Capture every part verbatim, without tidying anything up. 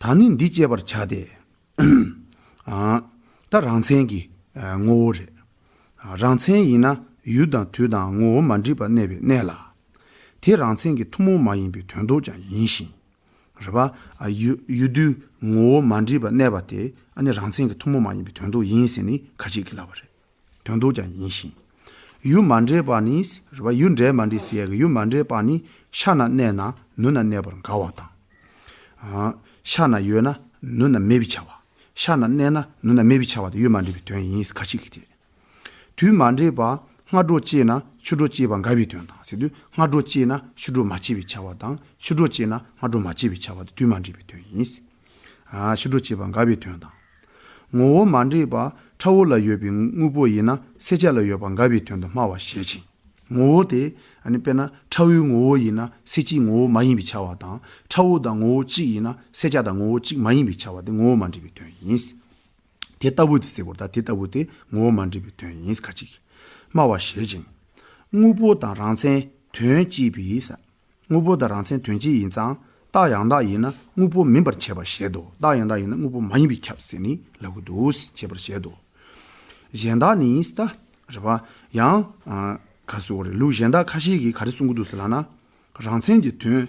ད་ནི་འདི་དཔྱད་པར་བྱ་སྟེ། ཨ། ད་རང་མཚན་གྱི་ཨ་ངོ་བོ་རེད། རང་མཚན་ཡིན་ན་ཡུལ་དང་དུས་དང་ངོ་བོ་མ་འདྲེས་པར་གནས་པའི་གནས་ལ། དེ་རང་མཚན་གྱི་ཐུན་མོང་མ་ཡིན་པའི་དོན་ལྡོག་ཀྱང་ཡིན་ཞིང་། རེད་པ། ཨ། ཡུལ་ཡུལ་དུས་ངོ་བོ་མ་འདྲེས་པར་གནས་པ་དེ་ཨ་ནི་རང་མཚན་གྱི་ཐུན་མོང་མ་ཡིན་པའི་དོན་ལྡོག་ཡིན་ཟེར་ནས་ཁ་ཅིག་གིས་ལབ་པ་རེད། དོན་ལྡོག་ཀྱང་ཡིན་ཞིང་། ཡུལ་མ་འདྲེས་པ་ནི། རེད་པ། ཡུལ་འདྲེས་མ་འདྲེས་ཟེར་ཡག་གི་ཡུལ་མ་འདྲེས་པ་ནི་ཤ་ན་གནས་ན་ནུ་ན་གནས་པར་འགལ་བ་དང་། ཨ། ཤ་ན་ཡོད་ན་ནུ་ན་མེད་པས་ཁྱབ་པ། ཤ་ན་གནས་ན་ནུ་ན་མེད་པས་ཁྱབ་པ་དེ་ཡུལ་མ་འདྲེས་པའི་དོན་ཡིན་ཁ་ཅིག་གིས་དེ། དུས་མ་འདྲེས་པ། སྔ་དྲོ་སྐྱེས་ན་ཕྱི་དྲོ་སྐྱེས་པ་འགལ་བའི་དོན་དང་ཟེར་དུས། སྔ་དྲོ་སྐྱེས་ན་ཕྱི་དྲོ་མ་སྐྱེས་པས་ཁྱབ་པ་དང་། ཕྱི་དྲོ་སྐྱེས་ན་སྔ་དྲོ་མ་སྐྱེས་པས་ཁྱབ་པ་དེ་དུས་མ་འདྲེས་པའི་དོན་ཡིན། ཨ། ཕྱི་དྲོ་སྐྱེས་པ་འགལ་བའི་དོན་དང་། ངོ་བོ་མ་འདྲེས་པ། ཁྲ་བོ་ལ་ཡོད་པའི་དངོས་པོ་ཡིན་ན་སེར་སྐྱ་ལ་ཡོད་པ་འགལ་བའི་དོན་དུ་སྨྲ་བ་ཞེས་བྱ། ངོ་བོ་དེ་ཨ་ནི་དཔེར་ན་ཁྲ་བོའི་ངོ་བོ་ཡིན་ན་སེར་སྐྱའི་ངོ་བོ་མ་ཡིན་པས་ཁྱབ་པ་དང་། ཁྲ་བོ་དང་ངོ་བོ་གཅིག་ཡིན་ན་སེར་སྐྱ་དང་ངོ་བོ་གཅིག་མ་ཡིན་པས་ཁྱབ་པ་དེ་ངོ་བོ་མ་འདྲེས་པའི་དོན་ཡིན། དེ་ལྟ་བུ་དེ་ཟེར་བར་ད་དེ་ལྟ་བུ་དེ་ངོ་བོ་མ་འདྲེས་པའི་དོན་ཡིན་ཁ་ཅིག་སྨྲ་བ་ཞེས་བྱ། དངོས་པོ་དང་རང་མཚན་དོན་གཅིག་པས། དངོས་པོ་དང་རང་མཚན་དོན་གཅིག་ཡིན་ཙང་རྟགས་ཡང་དག་ཡིན་ན་དངོས་པོ་མིན་པར་བྱེད་པར་བཞེད་དོ། རྟགས་ཡང་དག་ཡིན་ན་དངོས་པོ་མ་ཡིན་པས་ཁྱབ་ཟེར་ནས་ལབ་དགོས་འདུག་བྱེད་པར་བཞེད་དོ། གཞན་དག་ནི་ད། རེད་པ། ཡང་། ཨ། ག་ཟེར་དགོས་རེད། ལུགས་གཞན་དག་ཁ་ཤས་ཀྱིས་ག་རེ་གསུང་གི་འདུག་ཟེར་ལབ་ན། རང་མཚན་གྱི་དོན་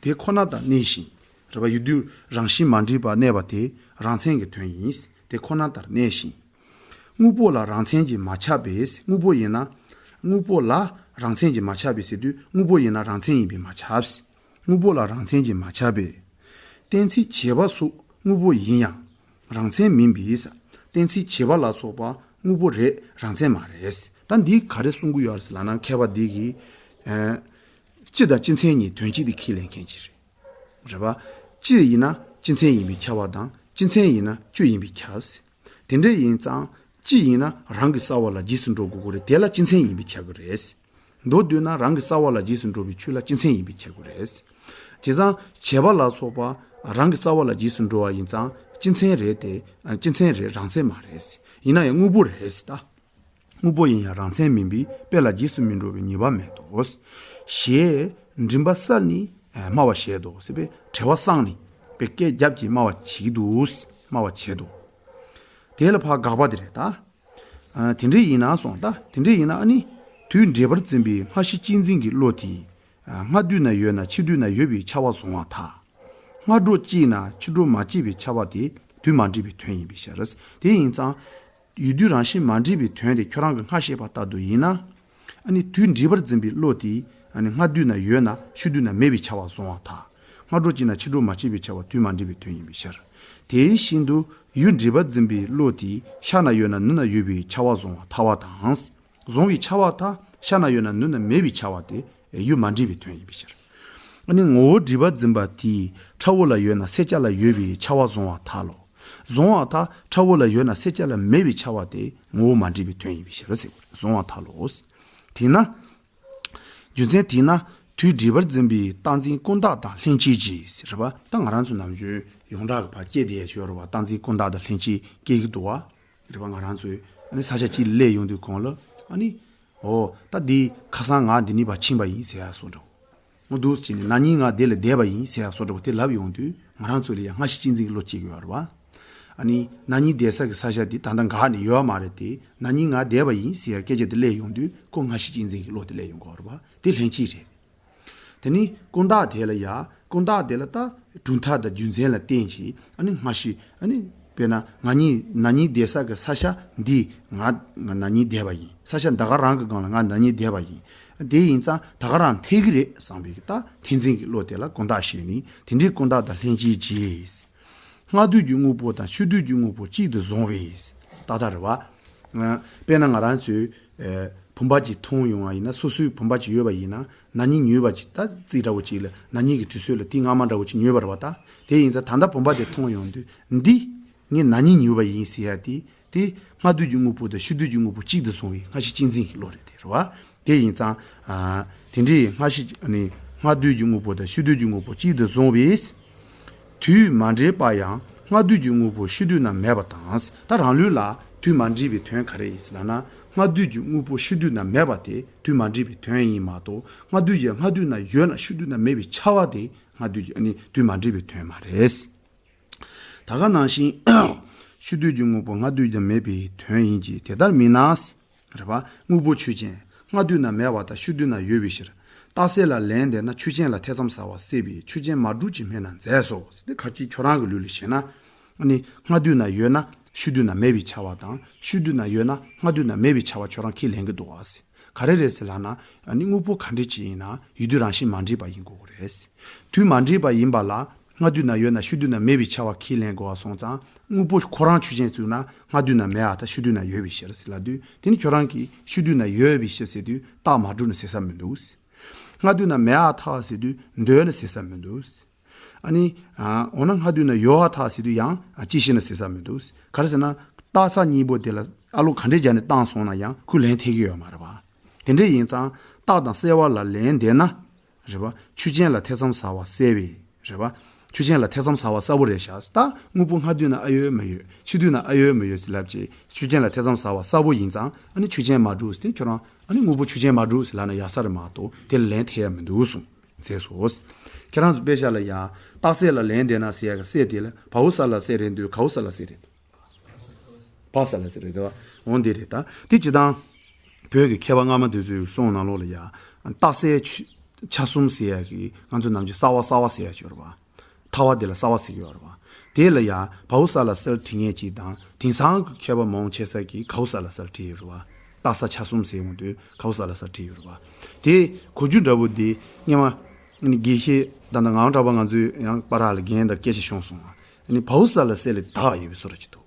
དེ་ཁོ་ན་དང་གནས་ཤིང་། རེད་པ། ཡུལ་དུས་རང་བཞིན་མ་འདྲེས་པར་གནས་པ་དེ་རང་མཚན་གྱི་དོན་ཡིན། དེ་ཁོ་ན་ལྟར་གནས་ཤིང་། དངོས་པོ་ལ་རང་མཚན་གྱིས་མ་ཁྱབ་པས། དངོས་པོ་ཡིན་ན། དངོས་པོ་ལ་རང་མཚན་གྱིས་མ་ཁྱབ་པས་ཟེར་དུས་དངོས་པོ་ཡིན་ན་རང་མཚན་ཡིན་པས་མ་ཁྱབ། དངོས་པོ་ལ་རང་མཚན་གྱིས་མ་ཁྱབ་པས། གཏན་ཚིགས་བྱས་པ་སོགས་དངོས་པོ་ཡིན་ཡང་རང་མཚན་མིན་པས། གཏན་ཚིགས་བྱས་པ་ལ་སོགས་པ་དངོས་པོ་རེད། རང་མཚན་མ་རེད། ད་འདི་ག་རེ་གསུང་གི་ཡོད་རེད་ལབ་ན། མཁས་པ་འདི་གིས། ཨ། སྤྱི་དང་སྤྱི་མཚན་གཉིས་དོན་གཅིག་ཏུ་ཁས་ལེན་མཁན་ཅིག་རེད། རེད་པ། སྤྱི་ཡིན་ན་སྤྱི་མཚན་ཡིན་པས་ཁྱབ་པ་དང་། སྤྱི་མཚན་ཡིན་ན་སྤྱི་ཡིན་པས་ཁྱབ། དེ་འདྲ་ཡིན་ཙང་སྤྱི་ཡིན་ན་རང་གི་རྩ་བ་ལ་རྗེས་སུ་འགྲོ་དགོས་ཀྱི་རེད། དེ་ལ་སྤྱི་མཚན་ཡིན་པས་ཁྱབ་ཀྱི་རེད། མདོར་བསྡུས་ན་རང་གི་རྩ་བ་ལ་རྗེས་སུ་འགྲོ་བའི་ཆོས་ལ་སྤྱི་མཚན་ཡིན་པས་ཁྱབ་ཀྱི་རེད། དེ་ཙང་བྱས་པ་ལ་སོགས་པ་རང་གི་རྩ་བ་ལ་རྗེས་སུ་འགྲོ་བ་ཡིན་ཙང་སྤྱི་མཚན་རེད་དེ། སྤྱི་མཚན་རེད། རང་མཚན་མ་རེད། ཡིན་ན་ཡང་དངོས་པོ་རེད་ད། དངོས་པོ་ཡིན་ཡང་རང་མཚན་མིན་པས་དཔེ་ལ་རྗེས་སུ་མི་འགྲོ་བའི་ཉེས་པ་མེད་དོ། ཞེས་མགྲིན་པ་གསལ་ནས་སྨྲ་བར་བྱེད་དོ་ཟེར་བའི་དྲི་བ་བསྲངས་ནས་དཔེ་སྐད་རྒྱབ་ཀྱིས་སྨྲ་བ་བྱེད་དོ། སྨྲ་བར་བྱེད་དོ། དེ་ལ་ཕར་དགག་པ་དེ་རེད་ད། ཨ། དེ་འདྲ་ཡིན་ན་སོང་ད། དེ་འདྲ་ཡིན་ན་ཨ་ནི། དུས་འདྲེས་པར་འཛིན་པའི་སྔ་ཕྱི་གཅེས་འཛིན་གྱི་བློ་དེ། ཨ། སྔ་དུས་ན་ཡོད་ན་ཕྱི་དུས་ན་ཡོད་པའི་ཁྱབ་པ་བཟུང་བར་ཐལ། སྔ་དྲོ་སྐྱེས་ན་ཕྱི་དྲོ་མ་སྐྱེས་པའི་ཁྱབ་པ་དེ་དུས་མ་འདྲེས་པའི་དོན་ཡིན་པའི་ཕྱིར། དེ་ཡིན་ཙང་། ཡུལ་དུས་རང་བཞིན་མ་འདྲེས་པའི་དོན་དེ་ཁྱོད་རང་གིས་སྔ་ཤེས་པ་ལྟར་དུ་ཡིན་ན། ཨ་ནི་དུས་འདྲེས་པར་འཛིན་པའི་བློ་དེས་ཨ་ནི་སྔ་དུས་ན་ཡོད་ན་ཕྱི་དུས་ན་མེད་པའི་ཁྱབ་པ་བཟུང་བར་ཐལ། སྔ་དྲོ་སྐྱེས་ན་ཕྱི་དྲོ་མ་སྐྱེས་པའི་ཁྱབ་པ་དུས་མ་འདྲེས་པའི་དོན་ཡིན་པའི་ཕྱིར། དེ་བཞིན་དུ་ཡུལ་འདྲེས་པར་འཛིན་པའི་བློ་དེས་ཤ་ན་ཡོད་ན་ནུ་ན་ཡོད་པའི་ཁྱབ་པ་བཟུང་བར་ཐལ་བ་དང་། བཟུང་བའི་ཁྱབ་པ་དང་ཤ་ན་ཡོད་ན་ནུ་ན་མེད་པའི་ཁྱབ་པ་དེ་ཡུལ་མ་འདྲེས་པའི་དོན་ཡིན་པའི་ཕྱིར། ཨ་ནི་ངོ་བོ་འདྲེས་པར་འཛིན་པ་དེས་ཁྲ་བོ་ལ་ཡོད་ན་སེར་སྐྱ་ལ་ཡོད་པའི་ཁྱབ་པ་བཟུང་བར་ཐལ་ལོ། བཟུང་བར་ཐལ། ཁྲ་བོ་ལ་ཡོད་ན་སེར་སྐྱ་ལ་མེད་པའི་ཁྱབ་པ་དེ་ངོ་བོ་མ་འདྲེས་པའི་དོན་ཡིན་པའི་ཕྱིར་ཟེར་བ་རེད། བཟུང་བར་ཐལ་ལོ། དེས་ན། རྒྱུ་མཚན་དེས་ན་དུས་འདྲེས་པར་འཛིན་པའི་རྟག་འཛིན་ཀུན་བརྟགས་དང་ལྷན་སྐྱེས་ཀྱིས་རེད་པ། ད་ང་རང་ཚོ་ནམ་རྒྱུན་ཡོངས་གྲགས་ཀྱི་བར་སྐྱེ་བསྡད་ཡ་ཅིག་ཡོད་རེད་པ། རྟག་འཛིན་ཀུན་བརྟགས་དང་ལྷན་སྐྱེས་སྐྱེ་གི་འདུག་བ། རེད་པ། ང་རང་ཚོས་ཨ་ནི་ས་ཆ་གཅིག་སླེབས་ཡོང་དུས་གོང་ལ་ཨ་ནི། ཨོ། ད་འདི་ཁ་སང་ང་འདི་ནས་ཕར་ཕྱིན་པ་ཡིན་ཟེར་ཡ་བཟོ་འདྲ་བོ། འོ་འདུག་སེ་བྱས་ནས་ན་ནིང་ང་འདི་ལ་བསྡད་པ་ཡིན་ཟེར་ཡ་བཟོ་འདྲ་བོ་དེ་ལབ་ཡོང་དུས་ང་རང་ཚོ་ལ་ཡང་སྔ་ཕྱི་གཅེས་འཛིན་གྱི་བློ་སྐྱེ་གི་ཡོད་རེད་པ། ཨ་ནི་ན་ནིང་བསྡད་ས་གི་ས་ཆ་འདི་ད་ལྟ་འགག་ནས་ཡོད་མ་རེད་དེ། ན་ནིང་ང་བསྡད་པ་ཡིན་ཟེར་ཡ་སྐད་ཆ་དེ་སླེབས་ཡོང་དུས་ཁོ་སྔ་ཕྱི་གཅེས་འཛིན་གྱི་བློ་དེ་སླེབས་ཡོང་གི་ཡོད་རེད་པ། དེ་ལྷན་སྐྱེས་རེད། དེ་ནི་ཀུན་བརྟགས་དེ་ལ་ཡ། ཀུན་བརྟགས་དེ་ལ་ད་གྲུབ་མཐའ་དང་རྒྱུ་མཚན་ལ་བརྟེན་བྱས་ཨ་ནི་སྔ་ཕྱི་ཨ་ནི། དཔེར་ན་ང་གཉིས་ན་ནིང་བསྡད་ས་གི་ས་ཆ་འདི་ང་ང་ན་ནིང་བསྡད་པ་ཡིན། ས་ཆ་ད་ག་རང་གི་སྒང་ལ་ང་ན་ནིང་བསྡད་པ་ཡིན། དེ་ཡིན་ཙང་ད་ག་རང་འཐད་གི་རེད་བསམ་པའི་ད་འཐད་འཛིན་གྱི་བློ་དེ་ལ་ཀུན་བརྟགས་ཞེས་ནི་དེ་འདྲའི་ཀུན་བརྟགས་དང་ལྷན་སྐྱེས་ཀྱིས། སྔ་དུས་ཀྱི་དངོས་པོ་དང་ཕྱི་དུས་ཀྱི་དངོས་པོ་གཅིག་ཏུ་བཟུང་བས། ཏག་ཏག་རེད་བ། དཔེར་ན་ང་རང་ཚོས་བུམ་པ་ཅིག་མཐོང་ཡོང་བ་ཡིན་ན། སོ་སོའི་བུམ་པ་ཅིག་ཡོད་པ་ཡིན་ན། ན་ནིང་ཉོས་པ་ཅིག་ད་རྩིས་འདྲ་བོ་ཅིག་ལ་ན་ནིང་གི་དུས་ཚོད་ལ་དེ་སྔ་མ་འདྲ་བོ་ཅིག་ཉོས་པ་རེད་བ། ད་དེ་ཡིན་ཙང་ད་ལྟ་བུམ་པ་དེ་མཐོང་ཡོང་དུས་འདི་ངས་ན་ནིང་ཉོས་པ་ཡིན་ཟེར་ཡ་དེ། དེ་སྔ་དུས་ཀྱི་དངོས་པོ་དང་ཕྱི་དུས་ཀྱི་དངོས་པོ་གཅིག་ཏུ་བཟུང་བའི་སྔ་ཕྱི་གཅེས་འཛིན་གྱི་བློ་རེད་དེ་རེད་བ། དེ་ཡིན་ཙང་། ཨ། དེ་འདྲའི་སྔ་ཕྱི་ནི་སྔ་དུས་ཀྱི་དངོས་པོ་དང་ཕྱི་དུས་ཀྱི་དངོས་པོ་གཅིག་ཏུ་བཟུང་བས། དུས་མ་འདྲེས་པ་ཡང་སྔ་དུས་ཀྱི་དངོས་པོ་ཕྱི་དུས་ན་མེད་པ་དང་། ད་རང་ལུགས་ལ་དུས་མ་འདྲེས་པའི་དོན་ག་རེ་ཡིན་ཟེར་ལབ་ན། སྔ་དུས་ཀྱི་དངོས་པོ་ཕྱི་དུས་ན་མེད་པ་དེ་དུས་མ་འདྲེས་པའི་དོན་ཡིན་མ་གཏོགས། སྔ་དུས་ཀྱི་སྔ་དུས་ན་ཡོད་ན་ཕྱི་དུས་ན་མེད་པའི་ཁྱབ་པ་དེ་སྔ་དུས་ཀྱི་ནི་དུས་མ་འདྲེས་པའི་དོན་མ་རེད། ད་ག་ནང་བཞིན་ཕྱི་དུས་ཀྱི་དངོས་པོ་སྔ་དུས་ན་མེད་པའི་དོན་ཡིན་གྱི། དེ་ལྟར་མིན་ན། རེད་པ། དངོས་པོ་ཆོས་ཅན། སྔ་དུས་ན་མེད་པ་དང་ཕྱི་དུས་ན་ཡོད་པའི་ཕྱིར། རྟགས་གསལ་ལ་ལན་འདེབས་ན་ཆོས་ཅན་ལ་ཐེ་ཚོམ་ཟ་བ་སེལ་བས་ཆོས་ཅན་མ་གྲུབ་ཅེས་སྨྲས་ན་འཛད་སོ། དེ་ཁ་ཅིག་ཁྱོད་རང་གི་ལུགས་ལ་བྱས་ན། ཨ་ནི་སྔ་དུས་ན་ཡོད་ན་ཕྱི་དུས་ན་མེད་པའི་ཕྱིར་བ་དང་ཕྱི་དུས་ན་ཡོད་ན་སྔ་དུས་ན་མེད་པའི་ཕྱིར་བ་ཁྱོད་རང་ཁས་ལེན་གྱི་འདུག་བ། ག་རེ་རེད་ཟེར་ལབ་ན། ཨ་ནི་དངོས་པོ་ག་འདྲ་ཅིག་ཡིན་ན་ཡུལ་དུས་རང་བཞིན་མ་འདྲེས་པ་ཡིན་དགོས་ཀྱི་རེད། དུས་མ་འདྲེས་པ་ཡིན་པ་ལ་སྔ་དུས་ན་ཡོད་ན་ཕྱི་དུས་ན་མེད་པའི་ཕྱིར་བ་ཁས་ལེན་དགོས་པ་སོང་ཙང་དངོས་པོ་ཁོ་རང་ཆོས་ཅན་བཙུགས་ན་སྔ་དུས་ན་མེད་པ་དང་ཕྱི་དུས་ན་ཡོད་པའི་ཕྱིར་ཟེར་ལབ་དུས། དེ་ནི་ཁྱོད་རང་གིས་ཕྱི་དུས་ན་ཡོད་པའི་ཕྱིར་ཟེར་དུས་རྟགས་མ་གྲུབ་ནས་ཟེར་ས་མི་འདུག་སྔ་དུས་ན་མེད་པ་ཐལ་ཟེར་དུས་འདོད་ནས་ཟེར་ས་མི་འདུག་ཨ་ནི། ཨ། འོ་ན་སྔ་དུས་ན་ཡོད་པ་ཐལ་ཟེར་དུས་ཡང་ཅི་ཞིག་ན་ཟེར་ས་མི་འདུག་ག་རེ་ཟེར་ན། རྟགས་གསལ་གཉིས་པོ་དེ་ལ་ཨ་ལོ་ག་འདྲས་སྦྱར་ནས་བཏང་སོང་ན་ཡང་ཁོས་ལན་ཐེབས་ཀྱི་ཡོད་མ་རེད་པ། དེ་འདྲས་ཡིན་ཙང་རྟགས་དང་གསལ་བ་ལ་ལན་འདེབས་ན། རེད་པ། ཆོས་ཅན་ལ་ཐེ་ཚོམ་ཟ་བ་སེལ་བས། རེད་པ། ཆོས་ཅན་ལ་ཐེ་ཚོམ་ཟ་བ་གསལ་པོ་རེད་ཤག་ད་དངོས་པོ་སྔ་དུས་ན་ཨ་ཡོད་མ་ཡོད་ཕྱི་དུས་ན་ཨ་ཡོད་མ་ཡོད་ཟེར་ལབ་ཅེས་ཆོས་ཅན་ལ་ཐེ་ཚོམ་ཟ་བ་གསལ་པོ་ཡིན་ཙང་ཨ་ནི་ཆོས་ཅན་མ་གྲུབ་ཟེར་ཁྱོད་རང་ཨ་ནི་དངོས་པོ་ཆོས་ཅན་མ་གྲུབ་ཟེར་ལབ་ན་ཡག་ས་རེད་མ་གཏོགས་དེ་ལ་ལན་ཐེབས་ཡ་མི་འདུག་གསུངས། མཛད་སོ། ཁྱེད་རང་ཚོ་དཔེ་ཆ་ལ་ཡང་རྟགས་གསལ་ལ་ལན་འདེབས་ན་ཟེར་ཡ་གི་གསལ་དེ་ལ་བའོ་ས་ལ་གསལ་རེད་འདུག་གའོ་ས་ལ་གསལ་རེད་འདུག་བ་ས་ལ་གསལ་རེད་འདུག་འོ་འདི་རེད་ད། དེ་སྤྱིར་བཏང་བོད་ཀྱི་མཁས་པ་སྔ་མ་དེ་ཚོའི་གསུང་ནང་ལོགས་ལ་ཡང་རྟགས་གསལ་ཆ་གསུམ་ཟེར་ཡ་གི་ང་ཚོ་ནམ་རྒྱུན་གསལ་བ་གསལ་བ་ཟེར་ཡ་ཅིག་ཡོད་རེད་པ། ཐལ་བ་དེ་ལ་གསལ་བ་ཟེར་གྱི་ཡོད་རེད་པ། དེ་ལ་ཡང་བའོ་ས་ལ་གསལ་བྲིས་མཁན་ཅིག་དང་དེང་སང་གི་མཁས་པ་མང་ཆེ་ས་ཀྱིས་གའོ་ས་ལ་གསལ་བྲིས་ཡོད་རེད་པ། རྟགས་གསལ་ཆ་གསུམ་ཟེར་ཡོང་དུས་གའོ་ས་ལ་གསལ་བྲིས་ཡོད་རེད་པ། དེ་གོ་རྒྱུ་འདྲ་པོ་འདི་སྔོན་མ་དགེ་བཤེས་ད་ལྟ་ངག་དབང་གྲགས་པ་ང་ཚོའི་ཡང་པར་ལ་རྒན་དང་སྐད་ཆ་བྱུང་སོང་། བའོ་ས་ལ་གསལ་ལ་དག་ཡོད་པའི་བཟོ་འདྲ་ཅིག་འདུག་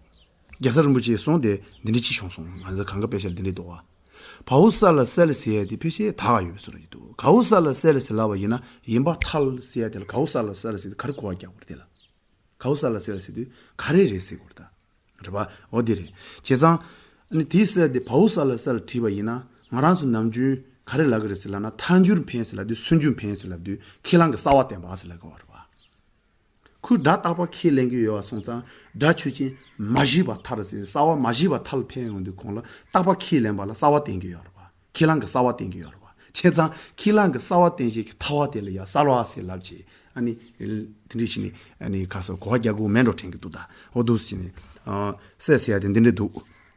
རྒྱལ་ཚབ་རིན་པོ་ཆེས་གསུངས་ཏེ་འདི་འདྲ་ཅིག་བྱུང་སོང་། ང་ཚོ་གང་ག་དཔེ་ཆ་འདི་འདྲ་འདུག་བ། བའོ་ས་ལ་གསལ་ཟེར་ཡ་དེ་ཕལ་ཆེར་དག་ཡོད་པའི་བཟོ་འདྲ་ཅིག་འདུག་གའོ་ས་ལ་གསལ་ཟེར་ལབ་པ་ཡིན་ན་ཡིན་པ་ཐལ་ཟེར་ཡ་དེ་ལ་གའོ་ས་ལ་གསལ་ཟེར་དུས་ག་རེ་གོ་བ་རྒྱག་དགོས་རེད། དེ་ལ་གའོ་ས་ལ་གསལ་ཟེར་དུས་ག་རེ་རེད་ཟེར་དགོས་རེད་ད། རེད་པ། འོ་དེ་རེད། བྱས་ཙང་ཨ་ནི་དེའི་གསལ་དེ་བའོ་ས་ལ་གསལ་བྲིས་པ་ཡིན་ན་ང་རང་ཚོ་ནམ་རྒྱུན་ག་རེ་ལབ་ཀྱི་རེད་ཟེར་ལབ་ན་མཐའ་འགྱུར་འཕེན་ཟེར་ལབ་དུས་སུམ་འགྱུར་འཕེན་ཟེར་ལབ་དུས་ཁས་བླངས་ཀྱི་གསལ་བ་བསྟན་པ་ཟེར་ལབ་ཀྱི་ཡོད་རེད་པ། ཁོས་སྒྲ་རྟག་པ་ཁས་ལེན་གྱི་ཡོད་པ་སོང་ཙང་སྒྲ་ཆོས་ཅན་མ་གཞི་བ་ཐལ་ཟེར་གསལ་བ་མ་གཞི་བ་ཐལ་འཕེན་ཡོང་དུས་གོང་ལ་རྟག་པ་ཁས་ལེན་པ་ལ་གསལ་བ་བསྟན་གྱི་ཡོད་རེད་པ། ཁས་བླངས་ཀྱི་གསལ་བ་བསྟན་གྱི་ཡོད་རེད་པ། བྱས་ཙང་ཁས་བླངས་ཀྱི་གསལ་བ་བསྟན་བྱེད་ཀྱི་ཐལ་བ་དེ་ལ་ཡང་གསལ་བ་ཟེར་ལབ་བྱས་ཨ་ནི། དེ་འདྲ་བྱས་ནས་ཨ་ནི་ཁ་སང་གོ་བ་རྒྱག་དགོས་མེད་འགྲོ་དྲན་གྱི་འདུག་ད་འོ་འདུག་སེ་བྱས་ནས། ཨ། གསལ་ཟེར་ཡ་དེ་འདི་འདྲ་འདུག་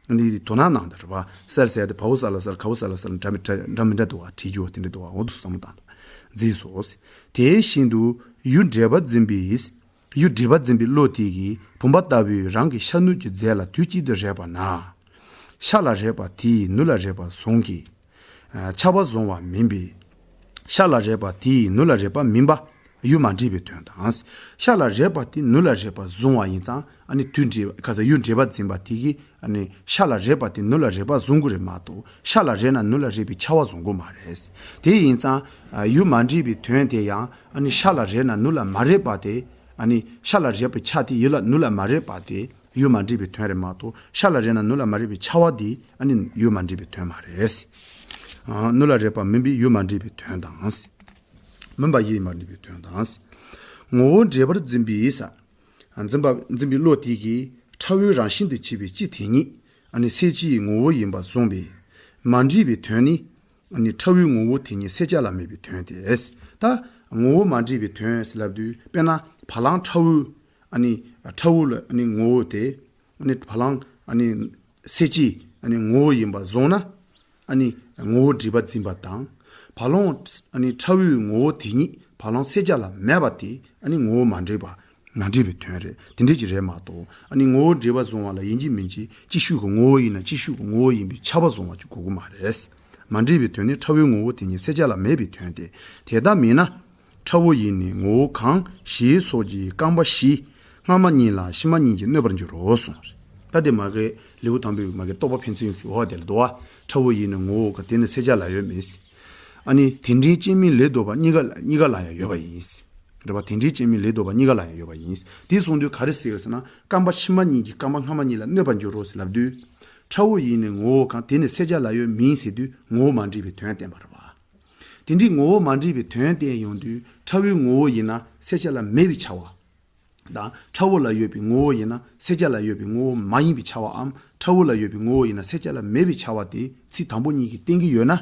འདི་དོ་སྣང་གནང་དང་རེད་པ། གསལ་ཟེར་ཡ་དེ་བའོ་ས་ལ་གསལ་གའོ་ས་ལ་གསལ་འདྲ་མི་འདྲ་འདྲ་མི་འདྲ་འདུག་བ། བྲིས་རྒྱུ་བ་དེ་འདྲ་འདུག་བ། འོ་འདུག་བསམ་བློ་བཏང་དང་། མཛེས་སོ། དེ་བཞིན་དུ་ཡུལ་འབྲེལ་པ་འཛིན་པའི། ཡུལ་འབྲེལ་པ་འཛིན་པའི་བློ་དེ་གིས་བུམ་པ་ལྟ་བུའི་རང་གི་ཤ་ནུ་གི་རྫས་ལ་དུས་གཅིག་ཏུ་རེག་པ་ན། ཤ་ལ་རེག་པ་དེས་ནུ་ལ་རེག་པ་བཟུང་གི། ཨ། ཆ་བ་བཟུང་བ་མིན་པས། ཤ་ལ་རེག་པ་དེས་ནུ་ལ་རེག་པ་མིན་པ་ཡུལ་མ་འདྲེས་པའི་དོན་དང་། ཤ་ལ་རེག་པ་དེས་ནུ་ལ་རེག་པ་བཟུང་བ་ཡིན་ཙང་ཨ་ནི་དུས་འདྲེས་ཁ་ས་ཡུལ་འབྲེལ་པ་འཛིན་པ་དེ་གིས་ཨ་ནི་ཤ་ལ་རེག་པ་དེས་ནུ་ལ་རེག་པ་བཟུང་དགོས་རེད་མ་གཏོགས་ཤ་ལ་རེག་ན་ནུ་ལ་རེག་པའི་ཆ་བ་བཟུང་དགོས་མ་རེད། དེ་ཡིན་ཙང་ཡུལ་མ་འདྲེས་པའི་དོན་དེ་ཡང་ཨ་ནི་ཤ་ལ་རེག་ན་ནུ་ལ་མ་རེག་པ་དེ། ཨ་ནི་ཤ་ལ་རེག་པའི་ཆ་དེ་ཡུལ་ལ་ནུ་ལ་མ་རེག་པ་དེ་ཡུལ་མ་འདྲེས་པའི་དོན་རེད་མ་གཏོགས་ཤ་ལ་རེག་ན་ནུ་ལ་མ་རེག་པའི་ཆ་བ་དེ་ཨ་ནི་ཡུལ་མ་འདྲེས་པའི་དོན་མ་རེད། ཨ། ནུ་ལ་རེག་པ་མིན་པའི་ཡུལ་མ་འདྲེས་པའི་དོན་དང་། མིན་པ་ཡུལ་མ་འདྲེས་པའི་དོན་དང་། ངོ་བོ་འབྲེལ་པར་འཛིན་པའི་ས། འཛིན་པ་འཛིན་པའི་བློ་དེ་གིས་ཕྲ་བོའི་རང་བཞིན་དུ་བྱས་པའི་སྤྱི་དེ་ཉིད་ཨ་ནི་གསལ་བྱེད་ངོ་བོ་ཡིན་པར་བཟུང་བས། མ་འདྲེས་པའི་དོན་ནི་ཨ་ནི་ཕྲ་བོའི་ངོ་བོ་དེ་ཉིད་གསལ་བྱ་ལ་མེད་པའི་དོན་ཏེ། ད་ངོ་བོ་མ་འདྲེས་པའི་དོན་ཟེར་ལབ་དུས་དཔེར་ན་བ་ལང་ཕྲ་བོའི་ཨ་ནི་ཕྲ་བོ་ལ་ཨ་ནི་ངོ་བོ་དེ་ཨ་ནི་བ་ལང་ཨ་ནི་གསལ་བྱེད་ཨ་ནི་ངོ་བོ་ཡིན་པར་བཟུང་ན། ཨ་ནི་ངོ་བོ་འབྲེལ་པ་འཛིན་པ་དང་། བ་ལང་ཨ་ནི་ཕྲ་བོའི་ངོ་བོ་དེ་ཉིད་བ་ལང་གསལ་བྱ་ལ་མེད་པ་དེ་ཨ་ནི་ངོ་བོ་མ་འདྲེས་པ་མ་འདྲེས་པའི་དོན་རེད། དེ་འདྲས་ཀྱི་རེད་མ་གཏོགས་ཨ་ནི་ངོ་བོ་འབྲེལ་པ་བཟུང་བ་ལ་ཡིན་གཅིག་མིན་གཅིག་ཅིག་ཤོས་ཀྱི་ངོ་བོ་ཡིན་ན་ཅིག་ཤོས་ཀྱི་ངོ་བོ་ཡིན་པའི་ཆ་བ་བཟུང་བ་ཅིག་དགོས་ཀྱི་མ་རེད། མ་འདྲེས་པའི་དོན་ནི་ཕྲ་བོའི་ངོ་བོ་དེ་ཉིད་གསལ་བྱ་ལ་མེད་པའི་དོན་ཏེ། དེ་ལྟ་མིན་ན། ཕྲ་བོ་ཡིས་ནི་ངོ་བོ་གང་ཞེས་སོགས་ཀྱི་རྐང་པ་བཞི། སྔ་མ་གཉིས་ལ་ཕྱི་མ་གཉིས་ཀྱིས་གནོད་པར་འགྱུར་རོ་གསུངས། ད་དེ་མ་གི་ལེའུ་དང་པོའི་མ་གི་རྟོགས་པ་ཕན་ཚུན་གྱི་འོག་དེ་ལ་འདུག་བ། ཕྲ་བོ་ཡིས་ནི་ངོ་བོ་གང་དེ་ནི་གསལ་བྱ་ལ་ཡོད་མིན། ཨ་ནི་དེ་འདྲའི་སྐྱེ་མིན་ལས་ལྡོག་པ་གཉིས་ཀ་ལ་གཉིས་ཀ་ལ་ཡང་ཡོད་པ་ཡིན། རེད་བ། དེ་འདྲའི་སྐྱེ་མིན་ལས་ལྡོག་པ་གཉིས་ཀ་ལ་ཡང་ཡོད་པ་ཡིན། དེ་གསུངས་དུས་ག་རེ་ཟེར་ཟེར་ན་རྐང་པ་ཕྱི་མ་གཉིས་ཀྱིས་རྐང་པ་སྔ་མ་གཉིས་ལ་གནོད་པར་འགྱུར་རོ་ཟེར་ལབ་དུས། ཕྲ་བོ་ཡིས་ནི་ངོ་བོ་གང་དེ་ནི་གསལ་བྱ་ལ་ཡོད་མིན་ཟེར་དུས་ངོ་བོ་མ་འདྲེས་པའི་དོན་བསྟན་པ་རེད་བ། དེ་འདྲའི་ངོ་བོ་མ་འདྲེས་པའི་དོན་བསྟན་ཡོང་དུས་ཕྲ་བོའི་ངོ་བོ་ཡིན་ན་གསལ་བྱ་ལ་མེད་པའི་ཆ་བ། དང་ཕྲ་བོ་ལ་ཡོད་པའི་ངོ་བོ་ཡིན་ན་གསལ་བྱ་ལ་ཡོད་པའི་ངོ་བོ་མ་ཡིན་པའི་ཆ་བའམ་ཕྲ་བོ་ལ་ཡོད་པའི་ངོ་བོ་ཡིན་ན་གསལ་བྱ་ལ་མེད་པའི་ཆ་བ་དེ་ཚིག་དང་པོ་གཉིས་ཀྱིས་བསྟན་གྱི་ཡོད་ན།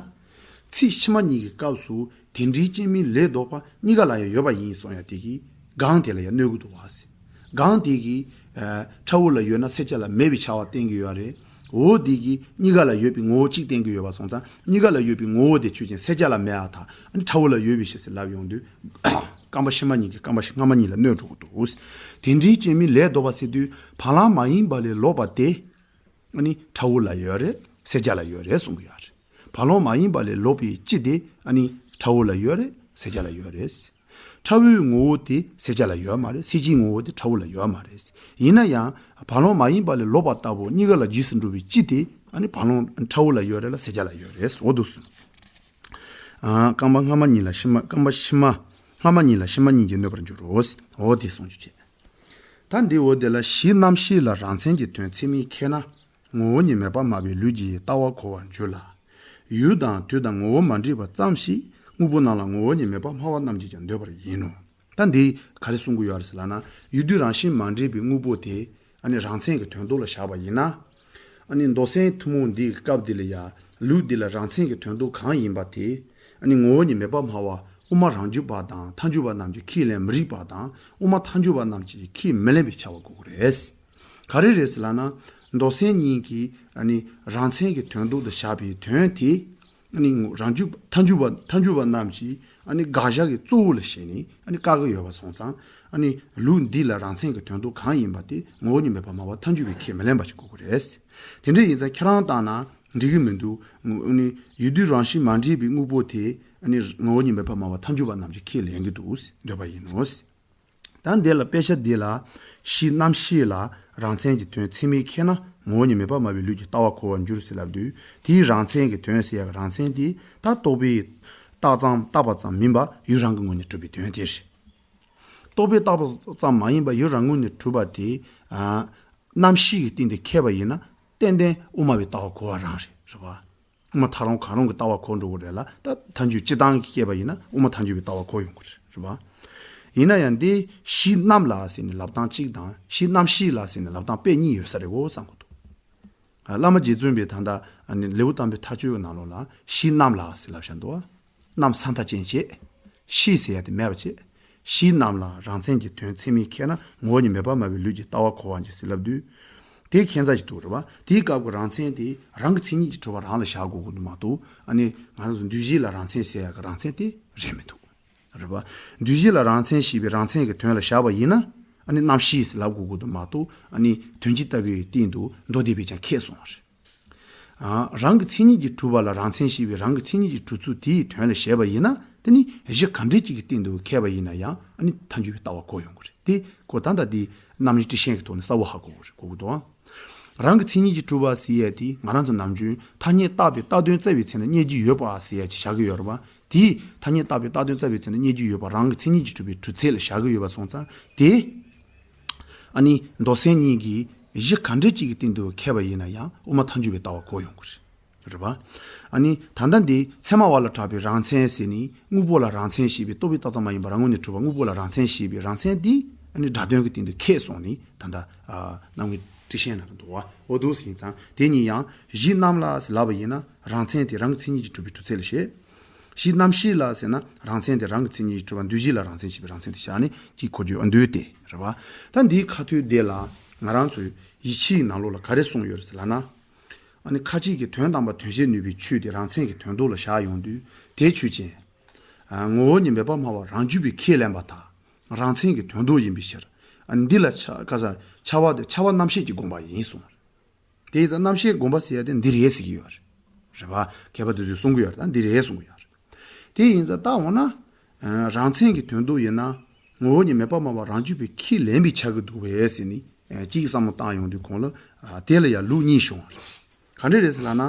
ཚིག་ཕྱི་མ་གཉིས་ཀྱི་སྐབས་སུ་དེ་འདྲའི་སྐྱེ་མིན་ལས་ལྡོག་པ་གཉིས་ཀ་ལ་ཡང་ཡོད་པ་ཡིན་གསུང་ཡ་དེ་གིས་གང་དེ་ལ་ཡང་གནོད་ཀྱི་འདུག་བ་ཟེར། གང་དེ་གིས་ ཨ་ཁྲ་བོ་ལ་ཡོད་ན་སེར་སྐྱ་ལ་མེད་པའི་ཆ་བ་བསྟན་གྱི་ཡོད་རེད། འོ་དེ་གིས་གཉིས་ཀ་ལ་ཡོད་པའི་ངོ་བོ་གཅིག་བསྟན་གྱི་ཡོད་པ་སོང་ཙང་གཉིས་ཀ་ལ་ཡོད་པའི་ངོ་བོ་དེ་ཆོས་ཅན། སེར་སྐྱ་ལ་མེད་ཨ་ཐ། ཨ་ནི་ཁྲ་བོ་ལ་ཡོད་པའི་ཕྱིར་ཟེར་ལབ་ཡོང་དུས། རྐང་པ་ཕྱི་མ་གཉིས་ཀྱིས་རྐང་པ་སྔ་མ་གཉིས་ལ་གནོད་འགྲོ་གི་འདུག། དེ་འདྲའི་སྐྱེ་མི་ལས་ལྡོག་པ་ཟེར་དུས་བ་ལང་མ་ཡིན་པ་ལས་ལོག་པ་དེ། ཨ་ནི་ཁྲ་བོ་ལ་ཡོད་རེད། སེར་སྐྱ་ལ་ཡོད་རེད་གསུང་གི་ཡོད་རེད། བ་ལང་མ་ཡིན་པ་ལས་ལོག་པའི་སྤྱི་དེ་ཨ་ནི་ཁྲ་བོ་ལ་ཡོད་རེད། སེར་སྐྱ་ལ་ཡོད་རེད། ཁྲ་བོའི་ངོ་བོ་དེ་སེར་སྐྱ་ལ་ཡོད་མ་རེད། སེར་སྐྱའི་ངོ་བོ་དེ་ཁྲ་བོ་ལ་ཡོད་མ་རེད། ཡིན་ན་ཡང་བ་ལང་མ་ཡིན་པ་ལས་ལོག་པ་ལྟ་བུ་གཉིས་ཀ་ལ་རྗེས་སུ་འགྲོ་བའི་སྤྱི་དེ་ཨ་ནི་བ་ལང་ཁྲ་བོ་ལ་ཡོད་རེད་ལ་སེར་སྐྱ་ལ་ཡོད་རེད། འོ་འདུག་སེ། ཨ་རྐང་པ་སྔ་མ་གཉིས་ལ་ཕྱི་མ། རྐང་པ་ཕྱི་མ། སྔ་མ་གཉིས་ལ་ཕྱི་མ་གཉིས་ཀྱིས་གནོད་པར་འགྱུར་རོ། འོ་དེ་གསུང་རྒྱུ་བྱས། ད་འདི་འོ་དེ་ལ་གཞི་རྣམ་ཤེས་ལ་རང་མཚན་གྱི་དོན་ཚད་མས་ཁེགས་ན། ངོ་བོ་ཉིད་མེད་པར་སྨྲ་བའི་ལུགས་ཀྱི་ལྟ་བ་གོ་བར་འགྱུར་ལ། ཡུལ་དང་དུས་དང་ངོ་བོ་མ་འདྲེས་པ་ཙམ་ཞིག་དངོས་པོ་རྣམས་ལ་ངོ་བོ་ཉིད་མེད་པར་སྨྲ་བ་རྣམས་ཀྱིས་ཀྱང་འདོད་པར་ཡིན་ནོ། ད་འདི་ག་རེ་གསུང་གི་ཡོད་རེད་ཟེར་ལབ་ན། ཡུལ་དུས་རང་བཞིན་མ་འདྲེས་པའི་དངོས་པོ་དེ་ཨ་ནི་རང་མཚན་གྱི་དོན་ལྡོག་ལ་བཞག་པ་ཡིན་ན། ཨ་ནི་མདོ་སེམས་ཐུན་མོང་འདིའི་སྐབས་འདི་ལ་ཡ། ལུགས་འདི་ལ་རང་མཚན་གྱི་དོན་ལྡོག་གང་ཡིན་པ་དེ། ཨ་ནི་ངོ་བོ་ཉིད་མེད་པར་སྨྲ་བ་དབུ་མ་རང་རྒྱུད་པ་དང་མཐའ་འཇུག་པ་རྣམས་ཀྱིས་ཁས་ལེན་མི་རིགས་པ་དང་དབུ་མ་མཐའ་འཇུག་པ་རྣམས་ཀྱིས་ཁས་མི་ལེན་པའི་ཆ་བ་དགོས་ཀྱི་རེད། ག་རེ་རེད་ཟེར་ལབ་ན། མདོ་སེམས་གཉིས་ཀྱིས་ཨ་ནི་རང་མཚན་གྱི་དོན་ལྡོག་ཏུ་བཞག་པའི་དོན་དེ། ཨ་ནི་རང་རྒྱུད་མཐའ་འཇུག་པ་མཐའ་འཇུག་པ་རྣམས་ཀྱིས་ཨ་ནི་དགག་བཞག་གི་གཙོ་བོ་ལ་བྱས་ནས་ཨ་ནི་བཀག་གི་ཡོད་པ་སོང་ཙང་། ཨ་ནི་ལུགས་འདི་ལ་རང་མཚན་གྱི་དོན་ལྡོག་གང་ཡིན་པ་དེ་ངོ་བོ་ཉིད་མེད་པར་སྨྲ་བ་མཐའ་འཇུག་པས་ཁས་མི་ལེན་པ་ཞིག་དགོས་ཀྱི་རེད། དེ་འདྲ་ཡིན་ཙང་ཁྱེད་རང་བཏང་ན་འགྲིག་གི་མི་འདུག། ཨ་ནི་ཡུལ་དུས་རང་བཞིན་མ་འདྲེས་པའི་དངོས་པོ་དེ་ཨ་ནི་ངོ་བོ་ཉིད་མེད་པར་སྨྲ་བ་མཐའ་འཇུག་པ་རྣམས་ཀྱིས་ཁས་ལེན་གྱི་འདུག་འདོད་པ་ཡིན་ནོ། ད་འདི་ལ་དཔེ་ཆ་འདི་ལ་གཞི་རྣམ་ཤེས་ལ་རང་མཚན་གྱི་དོན་ཚད་མས་ཁེགས་ན་ངོ་བོ་ཉིད་མེད་པར་སྨྲ་བའི་ལུགས་ཀྱི་ལྟ་བ་གོ་བར་འགྱུར་ཟེར་ལབ་དུས། དེའི་རང་མཚན་གྱི་དོན་ཟེར་ཡག་གི་རང་མཚན་དེ་ད་རྟོག་པས་བཏགས་ཙམ་བཏགས་པ་ཙམ་མིན་པ་ཡུལ་རང་གི་ངོས་ནས་གྲུབ་པའི་དོན་དེ་རེད། རྟོག་པས་བཏགས་པ་ཙམ་མ་ཡིན་པ་ཡུལ་རང་ངོས་ནས་གྲུབ་པ་དེ། ཨ་རྣམ་ཤེས་ཀྱི་སྟེང་དུ་ཁེགས་པ་ཡིན་ན་ཏན་ཏན་དབུ་མ་པའི་ལྟ་བ་གོ་བ་རང་རེད། རེད་པ། དབུ་མ་ཐལ་རང་གང་རུང་གི་ལྟ་བ་གོ་འགྲོ་གི་རེད་ལ། ད་མཐའ་འཇུག་སྤྱིར་བཏང་གི་སྐྱེས་པ་ཡིན་ན་དབུ་མ་མཐའ་འཇུག་པའི་ལྟ་བ་གོ་ཡོང་གི་རེད། རེད་པ། ཡིན་ན་ཡང་འདི་གཞི་རྣམ་ལ་ཟེར་ནས་ལབ་སྟངས་གཅིག་དང་གཞི་རྣམ་ཤེས་ལ་ཟེར་ནས་ལབ་སྟངས་དཔེ་གཉིས་ཡོད་ས་རེད་འོ་བསམ་གི་འདུག། ཨ་བླ་མ་རྗེ་བཙུན་པས་ད་ལྟ་ཨ་ནི་ལེའུ་དང་པོའི་མཐའ་དཔྱོད་ཀྱི་ནང་ལོགས་ལ་གཞི་རྣམ་ལ་ཟེར་ལབ་བཞག་འདུག། ཨ་རྣམ་ས་མཐའ་ཅན་བྱས། ཤེས་ཟེར་ཡ་དེ་མེད་པ་བྱས། གཞི་རྣམ་ལ་རང་མཚན་གྱི་དོན་ཚད་མས་ཁེགས་ན་ངོ་བོ་ཉིད་མེད་པར་སྨྲ་བའི་ལུགས་ཀྱི་ལྟ་བ་གོ་བ་འགྱུར་ཟེར་ལབ་དུས། དེ་ཁྱད་མཚར་ཞིག་འདུག། རེད་པ། དེའི་སྐབས་ཀྱི་རང་མཚན་དེ་རང་གི་མཚན་ཉིད་ཀྱིས་གྲུབ་པ་རང་ལ་བཞག་དགོས་ཀྱི་འདུག་མ་གཏོགས། ཨ་ནི་ང་རང་ཚོ་འདུས་བྱས་ལ་རང་མཚན་ཟེར་ཡ་གི་རང་མཚན་དེ་རེད་མི་འདུག། རེད་པ། འདུས་བྱས་ལ་རང་མཚན་ཞེས་པའི་རང་མཚན་གྱི་དོན་ལ་བཞག་པ་ཡིན་ན། ཨ་ནི་རྣམ་ཤེས་ཟེར་ལབ་དགོས་ཀྱི་འདུག་མ་གཏོགས། ཨ་ནི་དོན་སྤྱི་ལྟ་བུའི་སྟེང་དུ་མདོ་སྡེ་པས་ཀྱང་ཁེགས་སོང་བ་རེད། ཨ་རང་གི་མཚན་ཉིད་ཀྱིས་གྲུབ་པ་ལ་རང་མཚན་ཞེས་པའི་རང་གི་མཚན་ཉིད་ཀྱིས་གྲུབ་ཚུལ་དེའི་དོན་ལ་བཞག་པ་ཡིན་ན། དེ་ནི་གཞི་ག་འདྲ་ཅིག་གི་སྟེང་དུ་ཁེགས་པ་ཡིན་ན་ཡང་ཨ་ནི་མཐའ་འཇུག་པའི་ལྟ་བ་གོ་ཡོང་གི་རེད། དེ་ཁོ་ད་ལྟ་འདི་རྣམ་དབྱེ་ཊཱིཀ་ཆེན་གྱི་ཐོག་ནས་གསལ་བོ་ཧ་གོ་གི་རེད། གོ་གི་འདུག་ཨང་། རང་གི་མཚན་ཉིད་ཀྱིས་གྲུབ་པ་ཟེར་ཡས་དེ་ང་རང་ཚོ་ནམ་རྒྱུན་ཐ་སྙད་བཏགས་པའི་བཏགས་དོན་བཙལ་བའི་ཚེ་ན་རྙེད་རྒྱུ་ཡོད་པ་ཟེར་ཡས་ཅིག་བཞག་གི་ཡོད་རེད་པ། དེས་ཐ་སྙད་བཏགས་པའི་བཏགས་དོན་བཙལ་བའི་ཚེ་ན་རྙེད་རྒྱུ་ཡོད་པ་རང་གི་མཚན་ཉིད་ཀྱིས་གྲུབ་པའི་གྲུབ་ཚད་ལ་བཞག་གི་ཡོད་པ་སོང་ཙང་དེ། ཨ་ནི་མདོ་སེམས་གཉིས་ཀྱིས་གཞི་ག་འདྲ་ཅིག་གི་སྟེང་དུ་ཁེགས་པ་ཡིན་ན་ཡང་དབུ་མ་མཐའ་འཇུག་པའི་ལྟ་བ་གོ་ཡོང་གི་རེད། རེད་པ། ཨ་ནི་ད་ལྟ་འདི་ཚད་མ་བ་ལ་གྲགས་པའི་རང་མཚན་ཟེར་ནས་དངོས་པོ་ལ་རང་མཚན་ཞེས་པའི་རྟོག་པས་བཏགས་ཙམ་མ་ཡིན་པ་རང་ངོས་ནས་གྲུབ་པ་དངོས་པོ་ལ་རང་མཚན་ཞེས་པའི་རང་མཚན་འདི་ཨ་ནི་སྒྲ་དོན་གྱི་སྟེང་དུ་ཁེགས་སོང་ནས་ད་ལྟ་ཨ་རྣམ་དབྱེ་ཊཱིཀ་ཆེན་ནང་དུ་འདུག་པ། འོ་འདུག་ཟེར་ཡིན་ཙང་དེ་གཉིས་ཡང་གཞི་རྣམ་ལ་ཟེར་ལབ་པ་ཡིན་ན་རང་མཚན་དེ་རང་གི་མཚན་ཉིད་ཀྱིས་གྲུབ་པའི་གྲུབ་ཚད་ལ་བཤད། གཞི་རྣམ་ཤེས་ལ་ཟེར་ན་རང་མཚན་དེ་རང་གི་མཚན་ཉིད་ཀྱིས་གྲུབ་པ་འདུས་བྱས་ལ་རང་མཚན་ཞེས་པའི་རང་མཚན་དེ་བཞག་ནས་གཅིག་གོ་རྒྱུ་ཨ་འདུས་ཏེ་རེད་པ། ད་འདིའི་ཁ་ཐུག་དེ་ལ་ང་རང་ཚོའི་ཡིད་ཆེས་ནང་ལོགས་ལ་ག་རེ་གསུངས་ཡོད་རེད་ཟེར་ལབ་ན། ཨ་ནི་ཁ་ཅིག་གིས་དོན་དམ་པ་དོན་བྱེད་ནུས་པའི་ཆོས་དེ་རང་མཚན་གྱི་དོན་ལྡོག་ལ་བཞག་ཡོང་དུས་དེ་ཆོས་ཅན། ཨ་ངོ་བོ་ཉིད་མེད་པར་སྨྲ་བ་རང་རྒྱུད་པས་ཁས་ལེན་པ་དག་རང་མཚན་གྱི་དོན་ལྡོག་ཡིན་པའི་ཕྱིར། ཨ་འདི་ལ་ཆ་ག་ས་ཆ་བ་དེ་ཆ་བ་རྣམ་ཤེས་ཀྱི་དགོངས་པ་ཡིན་གསུངས། དེ་ཡིན་ཙང་རྣམ་ཤེས་དགོངས་པ་ཟེར་ཡ་དེ་འདི་རེད་ཟེར་གྱི་ཡོད་རེད། རེད་པ། མཁས་པ་དེ་ཚོས་གསུང་གི་ཡོད་རེད། ད་འདི་རེད་གསུང་གི་ཡོད་རེད། དེ་ཡིན་ཙང་ད་འོ་ན། ཨ་རང་མཚན་གྱི་དོན་ལྡོག་ཡིན་ན། ངོ་བོ་ཉིད་མེད་པར་སྨྲ་བ་རང་རྒྱུད་པས་ཁས་ལེན་པའི་ཆ་གི་འདུག་པས་ཟེར་ནས་ཨ་གཅིག་བསམ་བློ་བཏང་ཡོང་དུས་གོང་ལ་ཨ་དེ་ལ་ཡང་ལུགས་གཉིས་བྱུང་བ་རེད། ག་འདྲ་རེད་ཟེར་ལབ་ན།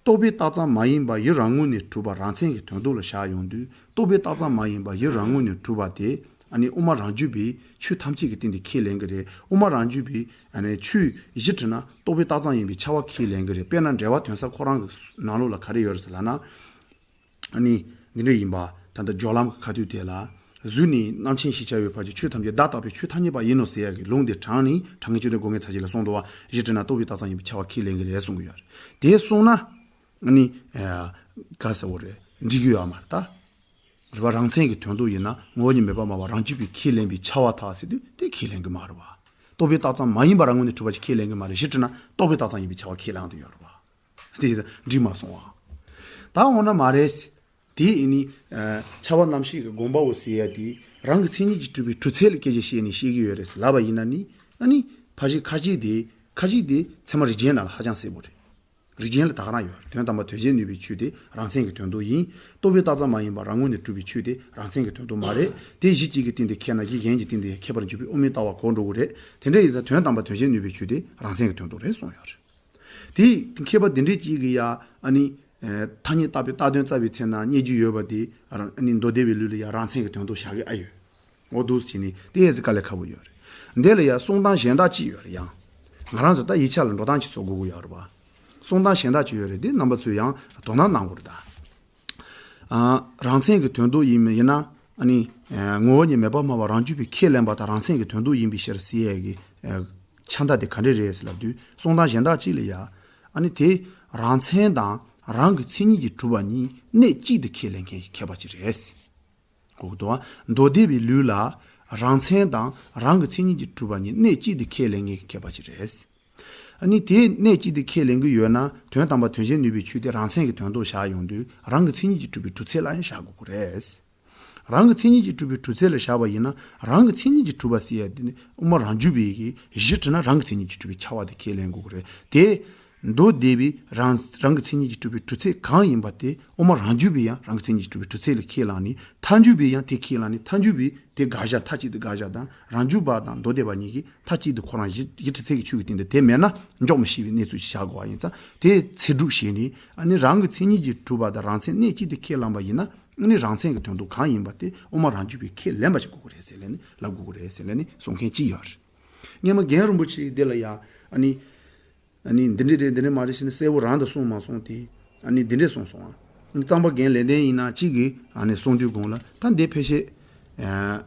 རྟོག་པས་བཏགས་ཙམ་མ་ཡིན་པ་ཡུལ་རང་ངོས་ནས་གྲུབ་པ་རང་མཚན་གྱི་དོན་ལྡོག་ལ་བཞག་ཡོང་དུས་རྟོག་པས་བཏགས་ཙམ་མ་ཡིན་པ་ཡུལ་རང་ངོས་ནས་གྲུབ་པ་དེ་ཨ་ནི་དབུ་མ་རང་རྒྱུད་པས་ཆོས་ཐམས་ཅད་ཀྱི་སྟེང་དུ་ཁས་ལེན་གྱི་རེད། དབུ་མ་རང་རྒྱུད་པས་ཨ་ནི་ཆོས་གཞི་དྲིལ་ན་རྟོག་པས་བཏགས་ཙམ་ཡིན་པའི་ཆ་བ་ཁས་ལེན་གྱི་རེད། དཔེར་ན་འགྲེལ་པ་དོན་གསལ་ཁོ་རང་གི་ནང་ལོགས་ལ་ག་རེ་ཡོད་རེད་ཟེར་ལབ་ན། ཨ་ནི་འདི་འདྲ་ཡིན་པ། ད་ལྟ་སྦྱོར་ལམ་གྱི་ཁ་ཐུག་དེ་ལ། གཟུགས་ནི་རྣམ་མཁྱེན་ཞེས་བྱ་བའི་བར་གྱི་ཆོས་ཐམས་ཅད་བདག་རྟག་པའི་ཆོས་ཐ་སྙད་པ་ཡིན་ནོ་ཟེར་ཡག་གི་ལུང་དེ་དྲངས་ནས་དྲང་ངེས་བཅུད་ལྡན་སྒོ་ལྔའི་ཚར་གཅིག་ལ་གསུངས་འདུག་པ། གཞི་དྲིལ་ན་རྟོག་པས་བཏགས་ཙམ་ཡིན་པའི་ཆ་བ་ཁས་ལེན་གྱི་རེད་གསུང་གི་ཡོད་རེད། དེ་གསུངས་ན། ཨ་ནི། ཨ་ག་ཟེར་བ་རེད། འགྲིག་གི་ཡོད་མ་རེད་ད། རེད་པ། རང་མཚན་གྱི་དོན་ལྡོག་ཡིན་ན་ངོ་བོ་ཉིད་མེད་པར་སྨྲ་བ་རང་རྒྱུད་པས་ཁས་ལེན་པའི་ཆ་བ་དག་ཟེར་དུས་དེ་ཁས་ལེན་གྱི་མ་རེད་པ། རྟོག་པས་བཏགས་ཙམ་མ་ཡིན་པ་རང་ངོས་ནས་གྲུབ་པ་ཅིག་ཁས་ལེན་གྱི་མ་རེད། གཞི་གྲུབ་ན་རྟོག་པས་བཏགས་ཙམ་ཡིན་པའི་ཁྱབ་པ་ཁས་ལེན་དུ་ཡོད་རེད་པ། དེ་འགྲིག་མ་སོང་བ། ད་འོ་ན་མ་རེད། དེ་ཡིན་ནི། ཨ། ཁྱབ་པ་རྣམ་ཤེས་ཀྱི་དགོངས་པའོ་ཟེར་ཡ་དེ་རང་གི་མཚན་ཉིད་ཀྱིས་གྲུབ་པའི་གྲུབ་ཚུལ་ལ་སྐད་ཆ་བཤད་ནས་བཤད་ཀྱི་ཡོད་རེད་ཟེར་ལབ་པ་ཡིན་ན་ནི། ཨ་ནི་ཕལ་ཆེར་ཁ་ཅིག་དེ་ཁ་ཅིག་དེ་ཚད་མ་རིགས་རྒྱན་ནང་ལ་ཧ་ཅང་གསལ་པོ་རེད། རིགས་རྒྱན་ལ་ད་ག་རང་ཡོད་རེད། དོན་དམ་པར་དོན་གཞན་ནུས་པའི་ཆོས་དེ་རང་མཚན་གྱི་དོན་ལྡོག་ཡིན། རྟོག་པས་བཏགས་ཙམ་མ་ཡིན་པར་རང་ངོས་ནས་གྲུབ་པའི་ཆོས་དེ་རང་མཚན་གྱི་དོན་ལྡོག་མ་རེད། དེ་གཞི་གཅིག་གི་སྟེང་དུ་ཁས་ན་གཞི་གཞན་གྱི་སྟེང་དུ་ཡང་ཁྱད་པར་འཇུག་པའི་དབུ་མའི་ལྟ་བ་གོལ་འགྲོ་གི་རེད། དེ་འདྲ་ཡིན་ཙང་དོན་དམ་པར་དོན་གཞན་ནུས་པའི་ཆོས་དེ་རང་མཚན་གྱི་དོན་ལྡོག་རེད་གསུངས་ཡོད་རེད། དེ་མཁས་པ་འདི་འདྲས་ཅིག་གིས་ཡ། ཨ་ནི། ཨ། ཐ་སྙད་བཏགས་པའི་བཏགས་དོན་རྩ་བའི་ཚེ་ན་རྙེད་རྒྱུ་ཡོད་པ་དེ། ཨ་ནི་མདོ་སྡེ་པའི་ལུགས་ལ་ཡ་རང་མཚན་གྱི་དོན་ལྡོག་བཞག་གི་ཨ་ཡོད། འོ་འདུག་སེ་བྱས་ནས་དེ་ཡས་ཙི་དཀའ་ལས་ཁག་པོ་ཡོད་རེད། འདི་ལ་ཡ་གསུང་སྟངས་གཞན་དག་ཅིག་ཡོད་རེད་ཡང་། ང་རང་ཚོ་ད་ཡིག་ཆ་ལ་འགྲོ་སྟངས་ཅིག་བཟོ་དགོས་ཀྱི་ཡོད་རེད་པ། གསུང་སྟངས་གཞན་དག་ཅིག་ཡོད་རེད། འདི་རྣམ་པ་ཚོས་ཡང་དོ་སྣང་གནང་དགོས་རེད་ད། ཨ། རང་མཚན་གྱི་དོན་ལྡོག་ཡིན་མིན་ཡིན་ན། ཨ་ནི། ཨ། ངོ་བོ་ཉིད་མེད་པར་སྨྲ་བ་རང་རྒྱུད་པས་ཁས་ལེན་པ་དང་རང་མཚན་གྱི་དོན་ལྡོག་ཡིན་པའི་ཕྱིར་ཟེར་ཡས་ཀྱི། ཨ། ཆ་ད་དེ་ག་འདྲས་རེད་ཟེར་ལབ་དུས། གསུང་སྟངས་གཞན་དག་ཅིག་ལ་ཡ། ཨ་ནི་དེ་རང་མཚན་དང་རང་གི་མཚན་ཉིད་ཀྱིས་གྲུབ་པ་གཉིས་གནད་གཅིག་ཏུ་ཁས་ལེན་མཁན་གྱི་མཁས་པ་ཅིག་རེད། གོ་གི་འདུག་ཨ། མདོ་སྡེ་པའི་ལུགས་ལ་རང་མཚན་དང་རང་གི་མཚན་ཉིད་ཀྱིས་གྲུབ་པ་གཉིས་གནད་གཅིག་ཏུ་ཁས་ལེན་མཁན་གྱི་མཁས་པ་ཅིག་རེད། ཨ་ནི་དེ་གནད་གཅིག་ཏུ་ཁས་ལེན་གྱི་ཡོད་ན་དོན་དམ་པར་དོན་གཞན་ནུས་པའི་ཆོས་དེ་རང་མཚན་གྱི་དོན་ལྡོག་བཞག་ཡོང་དུས་རང་གི་མཚན་ཉིད་ཀྱིས་གྲུབ་པའི་གྲུབ་ཚུལ་ལ་ཡང་བཞག་དགོས་ཀྱི་རེད། རང་གི་མཚན་ཉིད་ཀྱིས་གྲུབ་པའི་གྲུབ་ཚུལ་ལ་བཞག་པ་ཡིན་ན་རང་གི་མཚན་ཉིད་ཀྱིས་གྲུབ་པ་ཟེར་ཡ་དེ་ནི་དབུ་མ་རང་རྒྱུད་པའི་གི་གཞི་གྲུབ་ན་རང་གི་མཚན་ཉིད་ཀྱིས་གྲུབ་པའི་ཁྱབ་པ་དེ་ཁས་ལེན་དགོས་ཀྱི་རེད་དེ། མདོ་སྡེ་པའི་རང་རང་གི་མཚན་ཉིད་ཀྱིས་གྲུབ་པའི་གྲུབ་ཚུལ་གང་ཡིན་པ་དེ་དབུ་མ་རང་རྒྱུད་པའི་ཡང་རང་གི་མཚན་ཉིད་ཀྱིས་གྲུབ་པའི་གྲུབ་ཚུལ་ལ་ཁས་བླངས་ནས། མཐའ་འཇུག་པའི་ཡང་དེ་ཁས་བླངས་ནས། མཐའ་འཇུག་པའི་དེ་དགག་བཞག་མཐའ་གཅིག་ཏུ་དགག་བཞག་དང་། རང་རྒྱུད་པ་དང་མདོ་སྡེ་པ་གཉིས་ཀྱིས་མཐའ་གཅིག་ཏུ་ཁོ་རང་གཞི་གཞི་གྲུབ་ཚུལ་གྱི་ཆོས་ཀྱི་སྟེང་དུ་དེ་མེད་ན་འཇོག་མི་ཤེས་པའི་གནས་ཚུལ་ཞིག་བཞག་དགོས་པ་ཡིན་ཙང་། དེ་ཚེ་སྒྲུབ་བྱས་ནས། ཨ་ནི་རང་གི་མཚན་ཉིད་ཀྱིས་གྲུབ་པ་དང་རང་མཚན་གནད་གཅིག་ཏུ་ཁས་བླངས་པ་ཡིན་ན། ཨ་ནི་རང་མཚན་གྱི་དོན་ལྡོག་གང་ཡིན་པ་དེ་དབུ་མ་རང་རྒྱུད་པས་ཁས་ལེན་པ་ཞིག་དགོས་ཀྱི་རེད་ཟེར་ལབ་ནས། ལབ་དགོས་ཀྱི་རེད་ཟེར་ལབ་ནས་གསུང་མཁན་གཅིག་ཡོད་རེད། སྔོན་མ་རྒན་རིན་པོ་ཆེ་འདི་ལ་ཡ། ཨ་ནི། ཨ་ནི་འདི་འདྲས་རེད། འདི་འདྲས་མ་རེད་ཟེར་ནས་གསལ་པོ་རང་དུ་གསུངས་མ་སོང་སྟེ། ཨ་ནི་འདི་འདྲས་གསུངས་སོང་ཨ། རྩམ་པ་རྒན་ལེགས་ལྡན་ཡིན་ན་གཅིག་གིས་ཨ་ནི་གསུང་དུས་གོང་ལ། ད་འདི་ཕལ་ཆེར། ཨ།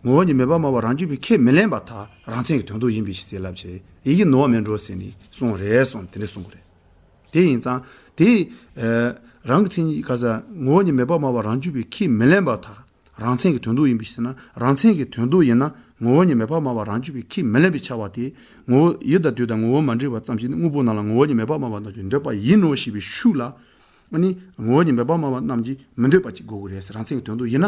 ངོ་བོ་ཉིད་མེད་པར་སྨྲ་བ་རང་རྒྱུད་པས་ཁས་མི་ལེན་པར་ཐལ། རང་མཚན་གྱི་དོན་ལྡོག་ཡིན་པའི་ཕྱིར་ཟེར་ལབ་བྱས། ཡིད་ཀྱིས་ནོར་བ་མིན་འགྲོ་ཟེར་ནས་གསུངས་རེད་གསུངས། དེ་འདྲས་གསུང་གི་རེད། དེ་ཡིན་ཙང་དེ། ཨ། རང་གི་མཚན་ཉིད་ག་ས། ངོ་བོ་ཉིད་མེད་པར་སྨྲ་བ་རང་རྒྱུད་པས་ཁས་མི་ལེན་པར་ཐལ། རང་མཚན་གྱི་དོན་ལྡོག་ཡིན་པའི་ཕྱིར་ན། རང་མཚན་གྱི་དོན་ལྡོག་ཡིན་ན་ངོ་བོ་ཉིད་མེད་པར་སྨྲ་བ་རང་རྒྱུད་པས་ཁས་མི་ལེན་པའི་ཁྱབ་པ་དེ། ངོ་བོ་ཡུལ་དང་དུས་དང་ངོ་བོ་མ་འདྲེས་པ་ཙམ་ཞིག་ནི་དངོས་པོ་རྣམས་ལ་ངོ་བོ་ཉིད་མེད་པར་སྨྲ་བ་རྣམས་ཀྱིས་འདོད་པ་ཡིན་ནོ་ཞེས་པའི་ཤུགས་ལ། ཨ་ནི་ངོ་བོ་ཉིད་མེད་པར་སྨྲ་བ་རྣམས་ཀྱིས་མི་འདོད་པ་ཅིག་དགོས་ཀྱི་རེད་ཟེར། རང་མཚན་གྱི་དོན་ལྡོག་ཡིན་ན།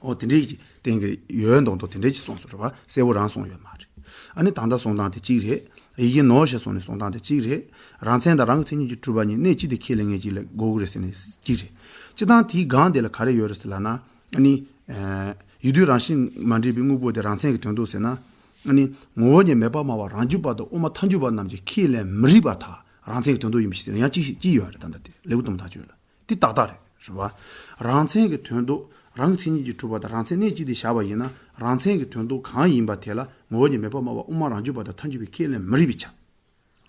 འོ་དེ་འདྲའི་སྟེང་གི་ཡོད་མདོག་མདོག་དེ་འདྲའི་ཅིག་གསུངས་སོང་རེད་པ། གསལ་པོ་རང་གསུངས་ཡོད་མ་རེད། ཨ་ནི་ད་ལྟ་གསུང་སྟངས་དེ་གཅིག་རེད། ཡིད་ཀྱིས་ནོར་ཞེས་གསུངས་ནས་གསུང་སྟངས་དེ་གཅིག་རེད། རང་མཚན་དང་རང་གི་མཚན་ཉིད་ཀྱིས་གྲུབ་པ་གཉིས་གནད་གཅིག་ཏུ་ཁས་ལེན་མཁན་གཅིག་ལ་དགོས་ཀྱི་རེད་ཟེར་ནས་གཅིག་རེད། སྤྱིར་བཏང་དེའི་སྒང་དེ་ལ་ག་རེ་ཡོད་རེད་ཟེར་ལབ་ན། ཨ་ནི། ཨ། ཡུལ་དུས་རང་བཞིན་མ་འདྲེས་པའི་དངོས་པོ་དེ་རང་མཚན་གྱི་དོན་ལྡོག་ཟེར་ན། ཨ་ནི་ངོ་བོ་ཉིད་མེད་པར་སྨྲ་བ་རང་རྒྱུད་པ་དང་དབུ་མ་མཐའ་འཇུག་པ་རྣམས་ཀྱིས་ཁས་ལེན་མི་རིགས་པར་ཐལ། རང་མཚན་གྱི་དོན་ལྡོག་ཡིན་པའི་ཕྱིར་ཟེར་ན་ཡང་གཅིག་གཅིག་ཡོད་རེད། ད་ལྟ་དེ་ལེའུ་དུམ་བུ་ཐག་ཆོད་ལ། དེ་ཏག་ཏག་རེད། རེད་བ། རང་མཚན་གྱི་དོན་ལྡོག་རང་གི་མཚན་ཉིད་ཀྱིས་གྲུབ་པ་དང་རང་མཚན་གནད་གཅིག་ཏུ་བཞག་པ་ཡིན་ན། རང་མཚན་གྱི་དོན་ལྡོག་གང་ཡིན་པ་དེ་ལ་ངོ་བོ་ཉིད་མེད་པར་སྨྲ་བ་དབུ་མ་རང་རྒྱུད་པ་དང་མཐའ་འཇུག་པས་ཁས་ལེན་མི་རིགས་པའི་ཆ།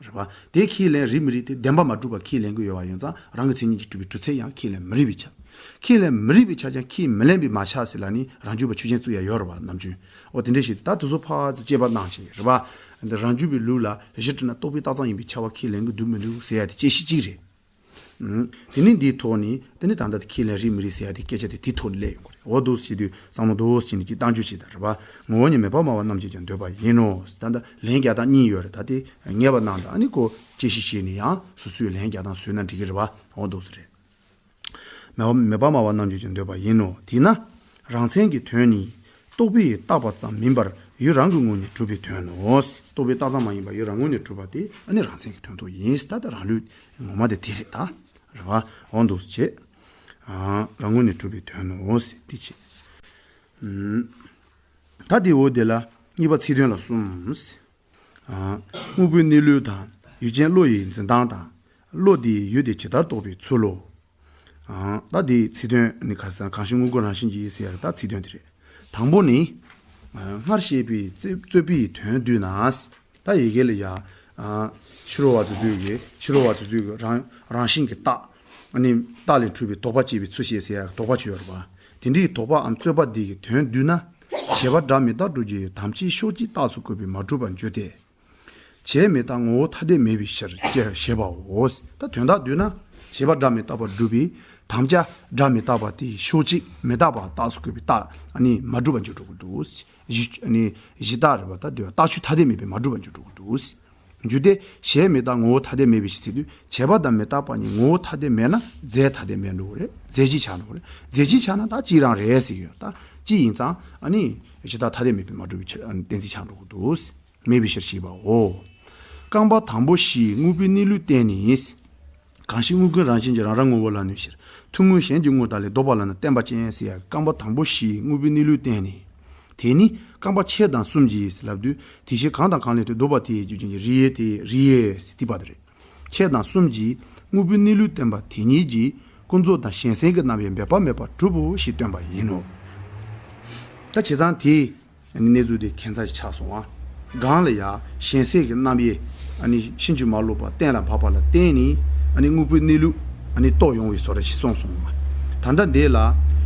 རེད་བ། དེ་ཁས་ལེན་རིགས་མི་རིགས་དེ་བདེན་པ་མ་གྲུབ་པ་ཁས་ལེན་གྱི་ཡོད་པ་ཡིན་ཙང་། རང་གི་མཚན་ཉིད་ཀྱིས་གྲུབ་པའི་གྲུབ་ཚུལ་ཡང་ཁས་ལེན་མི་རིགས་པའི་ཆ། ཁས་ལེན་མི་རིགས་པའི་ཆ་ཀྱང་ཁས་མི་ལེན་པའི་མ་ཆགས་ཟེར་ལབ་ནི་རང་རྒྱུད་པ་ཆོས་ཅན་བཙུགས་ཡ་ཡོད་རེད་བ། ནམ་རྒྱུན། འོ་དེ་འདྲ་ཞིག་ད་དེ་ཚོ་ཕར་ཚུར་དཔྱད་པ་གནང་ཞིག་རེད་བ། འདི་རང་རྒྱུད་པའི་ལུགས་ལ་གཞི་གྲུབ་ན་རྟོག་པས་བཏགས་ཙམ་ཡིན་པའི་ཁྱབ་པ་ཁས་ལེན་གྱི་འདུག་མི་འདུག་ཟེར་ཡ་དེ་དཔྱད་གཞི་གཅིག་རེད། ཨང་། དེ་ནི་འདིའི་ཐོག་ནས་དེ་ནི་ད་ལྟ་ཁས་ལེན་རིགས་མི་རིགས་ཟེར་ཡ་དེ་སྐད་ཆ་དེ་དེའི་ཐོག་ནས་སླེབས་ཡོང་གི་རེད། འོ་འདུག་སེ་བྱེད་དུས་བསམ་བློ་འདུག་སེ་བྱས་ནས་ཅིག་བཏང་རྒྱུ་བྱེད་དང་། རེད་བ། ངོ་བོ་ཉིད་མེད་པར་སྨྲ་བ་རྣམས་ཀྱིས་ཀྱང་འདོད་པ་ཡིན་ནོ། ད་ལྟ་ལན་རྒྱག་སྟངས་གཉིས་ཡོད་རེད། ད་དེ་ངེས་པ་གནང་དང་། ཨ་ནི་ཁོ་དཔྱད་གཞི་བྱས་ནས་ཡང་སོ་སོས་ལན་རྒྱག་སྟངས་བཟོས་ན་འགྲིག་གི་རེད་བ། འོ་འདུག་སེ་རེད། མེད་པ་མེད་པར་སྨྲ་བ་རྣམས་ཀྱིས་ཀྱང་འདོད་པ་ཡིན་ནོ། དེས་ན་རང་མཚན་གྱི་དོན་ནི་རྟོག་པས་བཏགས་པ་ཙམ་མིན་པར་ཡུལ་རང་གི་ངོས་ནས་གྲུབ་པའི་དོན་ནོ། རྟོག་པས་བཏགས་ཙམ་མ་ཡིན་པར་ཡུལ་རང་ངོས་ནས་གྲུབ་པ་དེ་ཨ་ནི་རང་མཚན་གྱི་དོན་ལྡོག་ཡིན། ད་ལྟ་རང་ལུགས་ངོ་མ་དེ་དེ་རེད་ད། རེད་བ། འོ་འདུག་སེ་བྱས། ཨ། རང་ངོས་ནས་གྲུབ་པའི་དོན་ནོ་ཟེར་དེ་བྱས། ཨུམ། ད་དེའི་འོག་དེ་ལ་གཉིས་པ་ཚིག་དོན་ལ་གསུམ། ཨ། དངོས་པོའི་གནས་ལུགས་དང་། ཡུལ་ཅན་བློ་ཡི་འཛིན་སྟངས་དང་། བློ་དེའི་ཡུལ་དེ་ཇི་ལྟར་རྟོགས་པའི་ཚུལ་ལོ། ཨ། ད་དེའི་ཚིག་དོན་ནི་ཁ་སང་གང་ཞིག་དངོས་ཀུན་རང་བཞིན་གྱིས་ཟེར་ཡ་ད་ཚིག་དོན་དེ་རེད། དང་པོ་ནི། ཨ། སྔར་བཤད་པའི་རྩོད་རྩོད་པའི་དོན་བསྡུས་ན། ད་ཡི་གེ་ལ་ཡ། ཨ། ཕྱི་རོལ་བ་དེ་ཚོས་ཀྱི་ཕྱི་རོལ་བ་དེ་ཚོས་ཀྱི་རང་རང་བཞིན་གྱི་རྟགས། ཨ་ནི་རྟགས་ལས་འཁྲུལ་པའི་དོགས་པ་སྐྱེས་པའི་ཚུལ་བཤད་ཟེར་ཡ་དོགས་པ་ཅིག་ཡོད་རེད་པ། དེ་འདྲའི་དོགས་པའམ་རྩོད་པ་འདི་གི་དོན་བསྡུས་ན། བྱས་པ་སྒྲ་མི་རྟག་སྒྲུབ་བྱེད་ཡུལ་ཐམས་ཅད་ཕྱོགས་གཅིག་རྟགས་སུ་བཀོད་པས་མ་གྲུབ་པར་འགྱུར་ཏེ། བྱས་མི་རྟག་ངོ་བོ་ཐ་དད་མེད་པའི་ཕྱིར་ཅེས་བཤད་པའོ། ད་དོན་དག་བསྡུས་ན། བྱས་པ་སྒྲ་མི་རྟག་པར་སྒྲུབ་པའི་དམ་བཅའ་སྒྲ་མི་རྟག་པ་དེ་ཕྱོགས་གཅིག་མི་རྟག་པ་རྟགས་སུ་བཀོད་པའི་རྟགས་ཨ་ནི་མ་གྲུབ་པར་འགྱུར་འགྲོ་གི་འདུག་གཞི་ཨ་ནི་གཞི་རྟགས་རེད་པ། ད་དེ་བ་རྟགས་ཆོས་ཐ་དད་མེད་པའི་མ་གྲུབ་པར་འགྱུར་འགྲོ་གི་འདུག་རྒྱུ་དེ་བྱས་མི་རྟག་ངོ་བོ་ཐ་དད་མེད་པའི་ཕྱིར་ཟེར་དུས། བྱས་པ་དང་མི་རྟག་པ་གཉིས་ངོ་བོ་ཐ་དད་མེད་ན་རྫས་ཐ་དད་མེད་འགྲོ་གི་རེད། རྫས་གཅིག་ཆགས་འགྲོ་གི་རེད། རྫས་གཅིག་ཆགས་ན་ད་གཅིག་རང་རེད་ཟེར་གི་ཡོད། ད་གཅིག་ཡིན་ཙང་ཨ་ནི་གཞི་རྟགས་ཐ་དད་མེད་པའི་མ་གྲུབ་པའི་ཕྱིར་ཨ་ནི་གཏན་ཚིགས་ཆགས་འགྲོ་གི་འདུག་མེད་པའི་ཕྱིར་ཞེས་པའོ། རྐང་པ་དང་པོ་བཞིའི་དངོས་པོའི་གནས་ལུགས་བསྟན་ནས། གང་ཞིག་དངོས་ཀུན་རང་བཞིན་གྱིས་རང་རང་ངོ་བོ་ལ་གནས་ཕྱིར། ཐུང་ངུ་གཞན་གྱི་དངོས་དག་ལས། ལྡོག་པ་ལ་ནི་བརྟེན་པ་ཅན་ཟེར་ཡ། རྐང་པ་དང་པོ་བཞིའི་དངོས་པོའི་གནས་ལུགས་བསྟན་ནས། དེ་ནི་རྐང་པ་ཕྱེད་དང་གསུམ་གྱིས་ལབ་དུས། དེ་བཞིན་གང་དང་གང་ལས་ཏེ། ལྡོག་པ་དེའི་རྒྱུ་ཅན་གྱི་རིགས་ཡོད་དེ། རིགས་ཡོད་ཟེར་དེ་པ་དེ་རེད། ཕྱེད་དང་གསུམ་གྱིས་དངོས་པོའི་གནས་ལུགས་བསྟན་པ་དེ་ཉིད་ཀྱིས་ཀུན་རྫོབ་དང་གཞན་སེལ་གྱི་རྣམ་དབྱེ་འབད་པ་མེད་པར་གྲུབ་བོ་ཞེས་སྟོན་པ་ཡིན་ནོ། ད་བྱས་ཙང་དེ། ཨ་ནི་གནས་ཚུལ་དེ་ཁྱད་མཚར་ཞིག་ཆགས་སོང་བ། གང་ལ་ཡང་གཞན་སེལ་གྱི་རྣམ་དབྱེ་ཨ་ནི་ཕྱིན་ཅི་མ་ལོག་པ་གཏན་ལ་ཕབ་པ་ལ་བརྟེན་ནས་ཨ་ནི་དངོས་པོའི་གནས་ལུགས་ཨ་ནི་རྟོགས་ཡོང་བའི་བཟོ་འདྲ་ཞིག་གསུངས་སོང་བ། ད་ལྟ་འདི་ལ་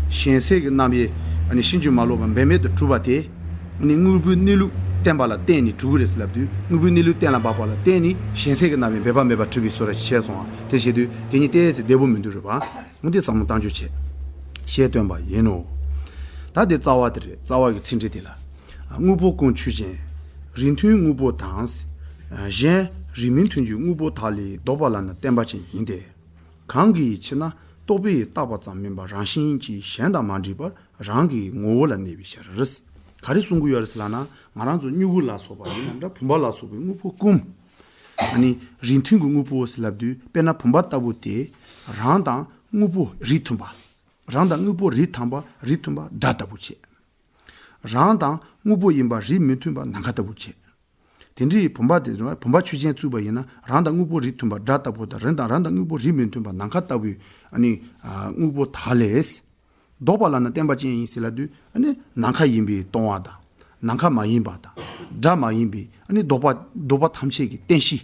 གཞན་སེལ་གྱི་རྣམ་དབྱེ་ཨ་ནི་ཕྱིན་ཅི་མ་ལོག་པ་འབད་མེད་དུ་གྲུབ་པ་དེ་ཨ་ནི་དངོས་པོའི་གནས་ལུགས་བསྟན་པ་ལ་བརྟེན་ནས་གྲུབ་ཀྱི་རེད་ཟེར་ལབ་དུས། དངོས་པོའི་གནས་ལུགས་གཏན་ལ་ཕབ་པ་ལ་བརྟེན་ནས་གཞན་སེལ་གྱི་རྣམ་དབྱེ་འབད་པ་མེད་པར་གྲུབ་པའི་བཟོ་འདྲ་ཞིག་བྱས་སོང་བ། དེ་བྱེད་དུས་དེ་ཉིད་ཏོག་ཙམ་བདེ་པོ་མི་འདུག་རེད་པ། འོ་དེ་བསམ་བློ་བཏང་རྒྱུ་བྱེད། ཞེས་སྟོན་པ་ཡིན་ནོ། ད་དེ་རྩ་བ་དེ་རེད། རྩ་བ་གི་ཚིག་འགྲེལ་དེ་ལ། དངོས་པོ་ཀུན་ཆོས་ཅན། རིགས་མཐུན་དངོས་པོ་དང་། གཞན་རིགས་མི་མཐུན་གྱི་དངོས་པོ་དག་ལས། ལྡོག་པ་ལ་ནི་བརྟེན་པ་ཅན་ཡིན་ཏེ། གང་གི་ཕྱིར་ན་རྟོག་པས་བཏགས་པ་ཙམ་མིན་པར་རང་བཞིན་གྱིས་གཞན་དང་མ་འདྲེས་པར་རང་གི་ངོ་བོ་ལ་གནས་པའི་ཕྱིར། ག་རེ་གསུང་གི་ཡོད་རེད་ཟེར་ལབ་ན། ང་རང་ཚོ་སྨྱུ་གུ་ལ་སོགས་པ་ཡིན་ན་འདྲ། བུམ་པ་ལ་སོགས་པའི་དངོས་པོ་ཀུན། ཨ་ནི་རིགས་མཐུན་གྱི་དངོས་པོ་ཟེར་ལབ་དུས། དཔེར་ན་བུམ་པ་ལྟ་བུ་དེ་རང་དང་དངོས་པོ་རིགས་མཐུན་པ། རང་དང་དངོས་པོ་རིགས་ཐམ་པ་རིགས་མཐུན་པ་སྒྲ་ལྟ་བུ་བྱས། རང་དང་དངོས་པོ་ཡིན་པ་རིགས་མི་མཐུན་པ་ནམ་མཁའ་ལྟ་བུ་བྱས། དེ་འདྲའི་བུམ་པ་དེ་བུམ་པ་ཆོས་ཅན་བཙུགས་པ་ཡིན་ན། རང་དང་དངོས་པོ་རིགས་མཐུན་པ་སྒྲ་ལྟ་བུ་དང་། རང་དང་རང་དང་དངོས་པོ་རིགས་མི་མཐུན་པ་ནམ་མཁའ་ལྟ་བུའི་ཨ་ནི་ཨ་དངོས་པོ་དག་ལས། ལྡོག་པ་ལ་ནི་བརྟེན་པ་ཅན་ཡིན་ཟེར་ལབ་དུས། ཨ་ནི་ནམ་མཁའ་ཡིན་པའི་སྟོང་པ་དང་། ནམ་མཁའ་མ་ཡིན་པ་དང་། སྒྲ་མ་ཡིན་པའི་ཨ་ནི་ལྡོག་པ། ལྡོག་པ་ཐམས་ཅད་ཀྱི་རྟེན་གཞི།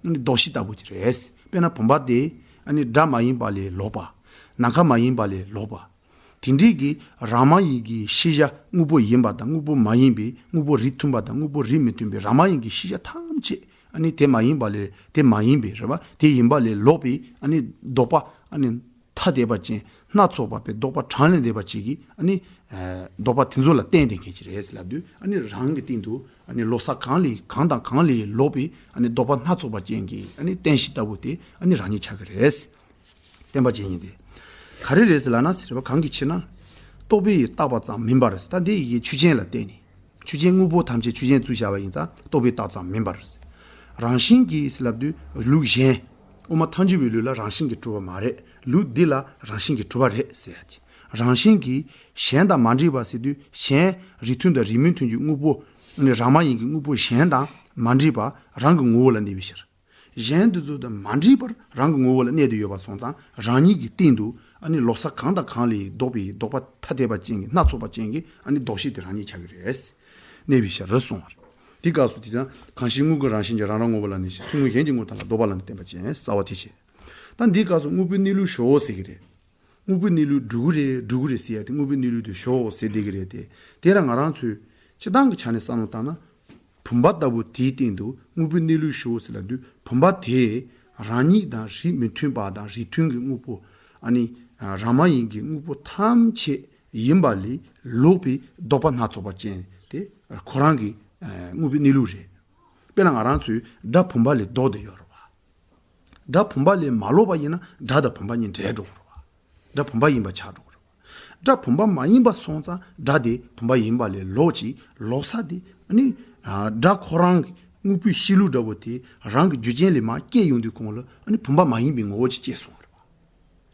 ཨ་ནི་ལྡོག་གཞི་ལྟ་བུ་ཅིག་རེད། དཔེར་ན་བུམ་པ་དེ་ཨ་ནི་སྒྲ་མ་ཡིན་པ་ལས་ལོག་པ། ནམ་མཁའ་མ་ཡིན་པ་ལས་ལོག་པ། དེ་འདྲའི་གི་རང་མ་ཡིན་གྱི་ཤེས་བྱ། དངོས་པོ་ཡིན་པ་དང་དངོས་པོ་མ་ཡིན་པའི། དངོས་པོ་རིགས་མཐུན་པ་དང་དངོས་པོ་རིགས་མི་མཐུན་པའི་རང་མ་ཡིན་གྱི་ཤེས་བྱ་ཐམས་ཅད། ཨ་ནི་དེ་མ་ཡིན་པ་ལས། དེ་མ་ཡིན་པའི་རེད་པ། དེ་ཡིན་པ་ལས་ལོག་པའི་ཨ་ནི་ལྡོག་པ། ཨ་ནི་ཐ་དད་པ་ཅན། སྣ་ཚོགས་པ་པའི་ལྡོག་པ་གྲངས་ལས་འདས་པ་ཅིག་གིས་ཨ་ནི་ལྡོག་པ་དེ་ཚོ་ལ་བརྟེན་བསྡད་མཁན་ཅིག་རེད་ཟེར་ལབ་དུས། ཨ་ནི་རང་གི་སྟེང་དུ་ཨ་ནི་ལོག་ས་གང་ལས། གང་དང་གང་ལས་ལོག་པའི་ཨ་ནི་ལྡོག་པ་སྣ་ཚོགས་པ་ཅན་གྱི་ཨ་ནི་རྟེན་གཞི་ལྟ་བུ་དེ་ཨ་ནི་རང་ཉིད་ཆགས་ཀྱི་རེད། བརྟེན་པ་ཅན་ཡིན་ཏེ། ག་རེ་རེད་ཟེར་ལབ་ན་ཟེར་བ། གང་གི་ཕྱིར་ན་རྟོག་པས་བཏགས་པ་ཙམ་མིན་པར། ད་འདི་ཡི་གེ་ཆོས་ཅན་ལ་བརྟེན་ནས། ཆོས་ཅན་དངོས་པོ་ཐམས་ཅད་ཆོས་ཅན་བཙུགས་བཞག་པ་ཡིན་ཙང་རྟོག་པས་བཏགས་ཙམ་མིན་པར། རང་བཞིན་གྱིས་ཟེར་ལབ་དུས་ལུགས་གཞན། དབུ་མ་ཐལ་འགྱུར་བའི་ལུགས་ལ་རང་བཞིན་གྱིས་གྲུབ་པ་མ་རེད། ལུགས་འདི་ལ་རང་བཞིན་གྱིས་གྲུབ་པ་རེད་ཟེར་ཡ་གི། རང་བཞིན་གྱིས་གཞན་དང་མ་འདྲེས་པ་ཟེར་དུས། གཞན་རིགས་མཐུན་དང་རིགས་མི་མཐུན་གྱི་དངོས་པོ། ནི་རང་མ་ཡིན་གྱི་དངོས་པོ་གཞན་དང་མ་འདྲེས་པ་རང་གི་ངོ་བོ་ལ་གནས་པའི་ཕྱིར། གཞན་དེ་ཚོ་དང་མ་འདྲེས་པར་རང་གི་ངོ་བོ་ལ་གནས་ཏེ་ཡོད་པ་སོང་ཙང་། རང་ཉིད་ཀྱི་སྟེང་དུ་ཨ་ནི་ལོག་ས་གང་དང་གང་ལས་ལྡོག་པའི་ལྡོག་པ་ཐ་དད་པ་ཅན་གྱི་སྣ་ཚོགས་པ་ཅན་གྱི་ཨ་ནི་ལྡོག་གཞི་དེ་རང་ཉིད་ཆགས་ཀྱི་རེད། གནས་པའི་ཕྱིར་གསུངས་པ་རེད། དེ་སྐབས་སུ་དེ་ཙང་གང་ཞིག་དངོས་ཀུན་རང་བཞིན་གྱིས་རང་རང་ངོ་བོ་ལ་གནས་ཤིང་། ཐུང་ངུ་གཞན་གྱི་དངོས་དག་ལ། ལྡོག་པ་ལ་ནི་བརྟེན་པ་ཅན། རྩ་བ་དེ་བྱས། ད་འདིའི་སྐབས་སུ་དངོས་པོའི་གནས་ལུགས་ཞོག་ཟེར་གྱི་རེད། དངོས་པོའི་གནས་ལུགས་སྒྲུབ་ཀྱི་རེད། སྒྲུབ་ཀྱི་རེད་ཟེར་ཡ་དེ། དངོས་པོའི་གནས་ལུགས་དེ་ཞོག་ཟེར་བསྡད་ཀྱི་རེད་དེ། དེ་ལ་ང་རང་ཚོས་སྤྱིར་བཏང་གི་ཆ་ནས་བསམ་བློ་བཏང་ན། བུམ་པ་ལྟ་བུ་དེའི་སྟེང་དུ་དངོས་པོའི་གནས་ལུགས་ཞོག་ཟེར་ལབ་དུས། བུམ་པ་དེ་རང་ཉིད་དང་རིགས་མི་མཐུན་པ་དང་རིགས་མཐུན་གྱི་དངོས་པོ། ཨ་ནི་རང་མ་ཡིན་གྱི་དངོས་པོ་ཐམས་ཅད་ཡིན་པ་ལས་ལོག་པའི་ལྡོག་པ་སྣ་ཚོགས་པ་ཅན་དེ་ཁོ་རང་གི་དངོས་པོའི་གནས་ལུགས་རེད། དཔེར་ན་ང་རང་ཚོའི་སྒྲ་བུམ་པ་ལས་ལྡོག་སྟེ་ཡོད་རེད་བ། སྒྲ་བུམ་པ་ལས་མ་ལོག་པ་ཡིན་ན་སྒྲ་དང་བུམ་པ་གཉིས་འདྲེས་འགྲོ་གི་རེད་བ། སྒྲ་བུམ་པ་ཡིན་པ་ཆགས་འགྲོ་གི་རེད་བ། སྒྲ་བུམ་པ་མ་ཡིན་པ་སོང་ཙང་སྒྲ་དེ་བུམ་པ་ཡིན་པ་ལས་ལོག་ཅིག་ལོག་ས་དེ་ཨ་ནི་ཨ་སྒྲ་ཁོ་རང་གི་དངོས་པོའི་གཤིས་ལུགས་འདྲ་བོ་དེ་རང་གི་རྒྱུ་རྐྱེན་ལས་མར་སྐྱེས་ཡོང་དུས་གོང་ལ་ཨ་ནི་བུམ་པ་མ་ཡིན་པའི་ངོ་བོ་ཅིག་སྐྱེས་སོང་བ་རེད་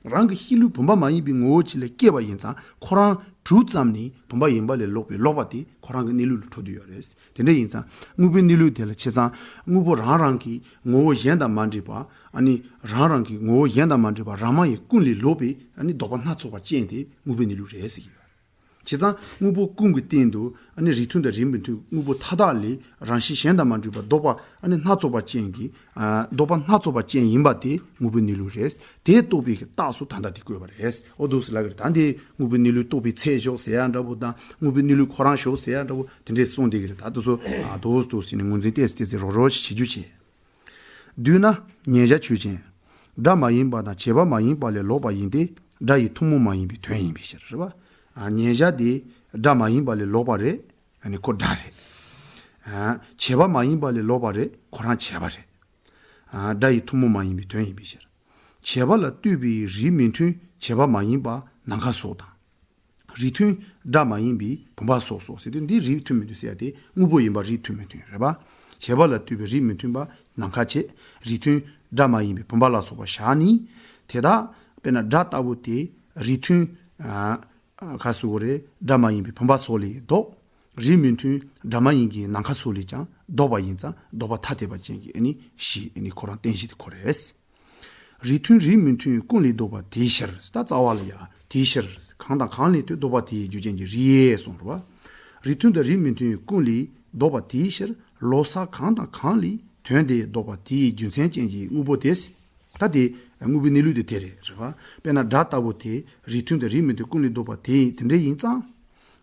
བ། རང་གི་གཤིས་ལུགས་བུམ་པ་མ་ཡིན་པའི་ངོ་བོ་ཅིག་ལས་སྐྱེས་པ་ཡིན་ཙང་ཁོ་རང་གྲུབ་ཙམ་ནས་བུམ་པ་ཡིན་པ་ལས་ལོག་པའི་ལོག་པ་དེ་ཁོ་རང་གི་གནས་ལུགས་ལ་འཕྲོད་དུ་ཡོད་རེད། དེ་འདྲ་ཡིན་ཙང་དངོས་པོའི་གནས་ལུགས་དེ་ལ་བྱས་ཙང་དངོས་པོ་རང་རང་གི་ངོ་བོ་གཞན་དང་མ་འདྲེས་པ། ཨ་ནི་རང་རང་གི་ངོ་བོ་གཞན་དང་མ་འདྲེས་པ་རང་མ་ཡིན་ཀུན་ལས་ལོག་པའི་ཨ་ནི་ལྡོག་པ་སྣ་ཚོགས་པ་ཅན་དེ་དངོས་པོའི་གནས་ལུགས་རེད་ཟེར་གྱི་ཡོད། བྱས་ཙང་དངོས་པོ་ཀུན་གྱི་སྟེང་དུ་ཨ་ནི་རིགས་མཐུན་དང་རིགས་མི་མཐུན་དངོས་པོ་མཐའ་དག་ལས་རང་བཞིན་གཞན་དང་མ་འདྲེས་པ་ལྡོག་པ་ཨ་ནི་སྣ་ཚོགས་པ་ཅན་གྱི་ཨ་ལྡོག་པ་སྣ་ཚོགས་པ་ཅན་ཡིན་པ་དེ་དངོས་པོའི་གནས་ལུགས་རེད། དེ་རྟོགས་པའི་གི་རྟགས་སུ་ད་ལྟ་དེ་བཀོད་པ་རེད། འོ་འདུག་སེ་ལབ་ཀྱི་རེད། ད་འདི་དངོས་པོའི་གནས་ལུགས་རྟོགས་པའི་ཚད་ཞོག་ཟེར་ཡ་འདྲ་བོ་དང་། དངོས་པོའི་གནས་ལུགས་ཁོ་རང་ཞོག་ཟེར་ཡ་འདྲ་བོ་དེ་འདྲས་གསུངས་བསྡད་ཀྱི་རེད། ད་འདུག་སེ་ཨ་འདུག་སེ་འདུག་སེ་ནས་ངོས་འཛིན་ཏོག་ཙམ་ཏོག་ཙམ་རོབ་རོབ་ཞིག་བྱེད་རྒྱུ་བྱེད། བསྡུས་ན་ཉེར་བཞག་ཆོས་ཅན། སྒྲ་མ་ཡིན་པ་དང་བྱས་པ་མ་ཡིན་པ་ལས་ལོག་པ་ཡིན་ཏེ། སྒྲ་ཡི་ཐུན་མོང་མ་ཡིན་པའི་དོན་ཡིན་པའི་ཕྱིར། རེད་པ། ཨ། མཉན་བྱ་དེ་སྒྲ་མ་ཡིན་པ་ལས་ལོག་པ་རེད། ཨ་ནི་ཁོ་སྒྲ་རེད། ཨ། བྱས་པ་མ་ཡིན་པ་ལས་ལོག་པ་རེད། ཁོ་རང་བྱས་པ་རེད། ཨ། སྒྲ་ཡི་ཐུན་མོང་མ་ཡིན་པའི་དོན་ཡིན་པའི་ཕྱིར། བྱས་པ་ལ་ལྟོས་པའི་རིགས་མི་མཐུན་བྱས་པ་མ་ཡིན་པ་ནམ་མཁའ་སོགས་དང་། རིགས་མཐུན་སྒྲ་མ་ཡིན་པའི་བུམ་པ་སོགས་སོ་ཟེར་དུས། འདི་རིགས་མཐུན་མི་མཐུན་ཟེར་ཡ་དེ་དངོས་པོ་ཡིན་པ་རིགས་མཐུན་མི་མཐུན་རེད་པ། བྱས་པ་ལ་ལྟོས་པའི་རིགས་མི་མཐུན་པ་ནམ་མཁའ་བྱས། རིགས་མཐུན་སྒྲ་མ་ཡིན་པའི་བུམ་པ་ལ་སོགས་པ་བཞག་ནི། དེ་དག་དཔེར་ན་སྒྲ་ལྟ་བུ་དེ་རིགས་མཐུན། ཨ། ག་ཟེར་དགོས་རེད། སྒྲ་མ་ཡིན་པའི་བུམ་པ་སོགས་ལས་ལྡོག་རིགས་མི་མཐུན་སྒྲ་མ་ཡིན་གྱི་ནམ་མཁའ་སོགས་ལས་ཀྱང་ལྡོག་པ་ཡིན་ཙང་ལྡོག་པ་ཐ་དད་པ་ཅན་གྱི་ཨ་ནི་གཞི་ཨ་ནི་ཁོ་རང་རྟེན་གཞི་དེ་ཁོ་རེད། རིགས་མཐུན་རིགས་མི་མཐུན་ཀུན་ལས་ལྡོག་པ་དེའི་ཕྱིར། ད་རྩ་བ་ལ་ཡ་དེའི་ཕྱིར། གང་དང་གང་ལས་ལྡོག་པ་དེའི་རྒྱུ་ཅན་གྱི་རིགས་གསུངས་རེད་པ། རིགས་མཐུན་དང་རིགས་མི་མཐུན་ཀུན་ལས་ལྡོག་པ་དེའི་ཕྱིར། ལོག་ས་གང་དང་གང་ལས་དོན་དེ་ལྡོག་པ་དེའི་རྒྱུ་མཚན་ཅན་གྱི་དངོས་པོ་དེ། ད་དེ་དངོས་པོའི་གནས་ལུགས་དེ་དེ་རེད། རེད་པ། དཔེར་ན་སྒྲ་ལྟ་བུ་དེ་རིགས་མཐུན་དང་རིགས་མི་མཐུན་ཀུན་ལས་ལྡོག་པ་དེ་དེ་འདྲ་ཡིན་ཙང་།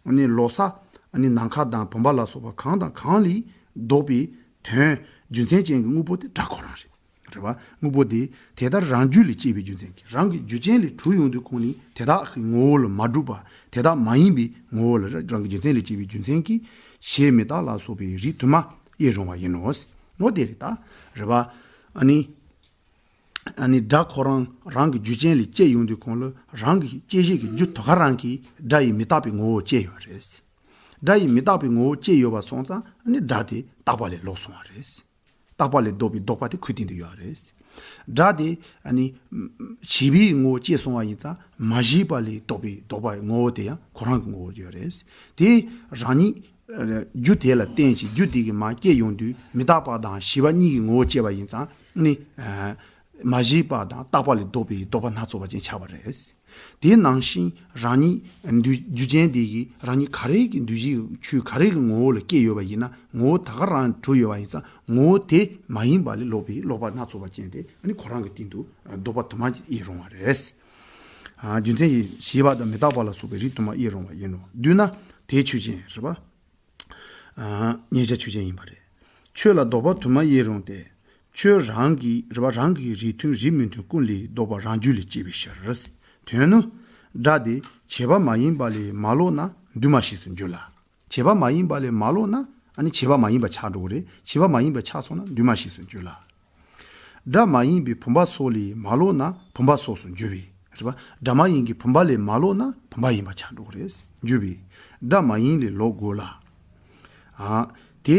ཨ་ནི་ལོག་ས་ཨ་ནི་ནམ་མཁའ་དང་བུམ་པ་ལ་སོགས་པ་གང་དང་གང་ལས་ལྡོག་པའི་དོན་རྒྱུ་མཚན་ཅན་གྱི་དངོས་པོ་དེ་སྒྲ་ཁོ་རང་རེད། རེད་པ། དངོས་པོ་དེ་དེ་ལྟར་རང་རྒྱུ་ལས་སྐྱེས་པའི་རྒྱུ་མཚན་གྱིས། རང་གི་རྒྱུ་ཅན་ལས་གྲུབ་ཡོང་དུས་ཁོང་ནི་དེ་དག་གི་ངོ་བོ་ལ་མ་གྲུབ་པ། དེ་དག་མ་ཡིན་པའི་ངོ་བོ་ལ་རང་གི་རྒྱུ་མཚན་ལས་སྐྱེས་པའི་རྒྱུ་མཚན་གྱིས། བྱས་མི་རྟག་ལ་སོགས་པའི་རིགས་དུ་མ་དབྱེར་རུང་བ་ཡིན་ནོ། འོ་དེ་རེད་ད། རེད་པ། ཨ་ནི། ཨ་ནི་སྒྲ་ཁོ་རང་རང་གི་རྒྱུ་ཅན་ལས་སྐྱེས་ཡོང་དུས་ཁོང་ལ་རང་གི་སྐྱེད་བྱེད་ཀྱི་རྒྱུ་དེ་ག་རང་གིས་སྒྲ་ཡི་མི་རྟག་པའི་ངོ་བོ་སྐྱེས་ཡོད་རེད། སྒྲ་ཡི་མི་རྟག་པའི་ངོ་བོ་སྐྱེས་ཡོད་པ་སོང་ཙང་ཨ་ནི་སྒྲ་དེ་རྟག་པ་ལས་ལོག་སོང་བ་རེད། རྟག་པ་ལས་ལྡོག་པའི་ལྡོག་པ་དེ་ཁོའི་སྟེང་དུ་ཡོད་རེད། སྒྲ་དེ་ཨ་ནི་བྱས་པའི་ངོ་བོ་སྐྱེས་སོང་བ་ཡིན་ཙང་མ་བྱས་པ་ལས་ལྡོག་པའི་ལྡོག་པའི་ངོ་བོ་དེ་ཡང་ཁོ་རང་གི་ངོ་བོ་ཡོད་རེད། དེ་རང་ཉིད་རྒྱུ་དེ་ལ་བརྟེན་ཅིང་རྒྱུ་དེ་གིས་མར་སྐྱེས་ཡོང་དུས་མི་རྟག་པ་དང་བྱས་པ་གཉིས་ཀྱི་ངོ་བོ་སྐྱེས་པ་ཡིན་ཙང་ནི། མ་བྱས་པ་དང་རྟག་པ་ལས་ལྡོག་པའི་ལྡོག་པ་སྣ་ཚོགས་པ་ཅན་ཆགས་པ་རེད། དེ་ནང་བཞིན་རང་ཉིད་འདུས་རྒྱུ་ཅན་དེ་གིས་རང་ཉིད་ག་རེ་གི་འདུས་བྱས་ཆོས་ག་རེ་གི་ངོ་བོ་ལ་སྐྱེས་ཡོད་པ་ཡིན་ན་ངོ་བོ་ད་ག་རང་གྲུབ་ཡོད་པ་ཡིན་ཙང་ངོ་བོ་དེ་མ་ཡིན་པ་ལས་ལོག་པའི་ལྡོག་པ་སྣ་ཚོགས་པ་ཅན་དེ་ཨ་ནི་ཁོ་རང་གི་སྟེང་དུ་ལྡོག་པ་དུ་མ་དབྱེར་རུང་བ་རེད། རྒྱུ་མཚན་གྱིས་བྱས་པ་དང་མི་རྟག་པ་ལ་སོགས་པའི་རིགས་དུ་མ་དབྱེར་རུང་བ་ཡིན་ནོ། བསྡུས་ན་དེའི་ཆོས་ཅན་རེད་པ། མཉན་བྱ་ཆོས་ཅན་ཡིན་པ་རེད། ཆོས་ལ་ལྡོག་པ་དུ་མ་དབྱེར་རུང་སྟེ། ཆོས་རང་གི་རེད་པ། རང་གི་རིགས་མཐུན་རིགས་མི་མཐུན་ཀུན་ལས་ལྡོག་པ་རང་རྒྱུ་ལས་སྐྱེས་པའི་ཕྱིར། དོན་ནི། སྒྲ་དེ་བྱས་པ་མ་ཡིན་པ་ལས་མ་ལོག་ན་འདུས་མ་བྱས་སུ་འགྱུར་ལ། བྱས་པ་མ་ཡིན་པ་ལས་མ་ལོག་ན་ཨ་ནི་བྱས་པ་མ་ཡིན་པ་ཆགས་འགྲོ་གི་རེད། བྱས་པ་མ་ཡིན་པ་ཆགས་སོང་ན་འདུས་མ་བྱས་སུ་འགྱུར་ལ། སྒྲ་མ་ཡིན་པའི་བུམ་པ་སོགས་ལས་མ་ལོག་ན་བུམ་པ་སོགས་སུ་འགྱུར་བས། རེད་པ། སྒྲ་མ་ཡིན་གྱི་བུམ་པ་ལས་མ་ལོག་ན་བུམ་པ་ཡིན་པ་ཆགས་འགྲོ་གི་རེད། འགྱུར་བས། སྒྲ་མ་ཡིན་ལས་ལོག་དགོས་ལ། ཨ། དེ།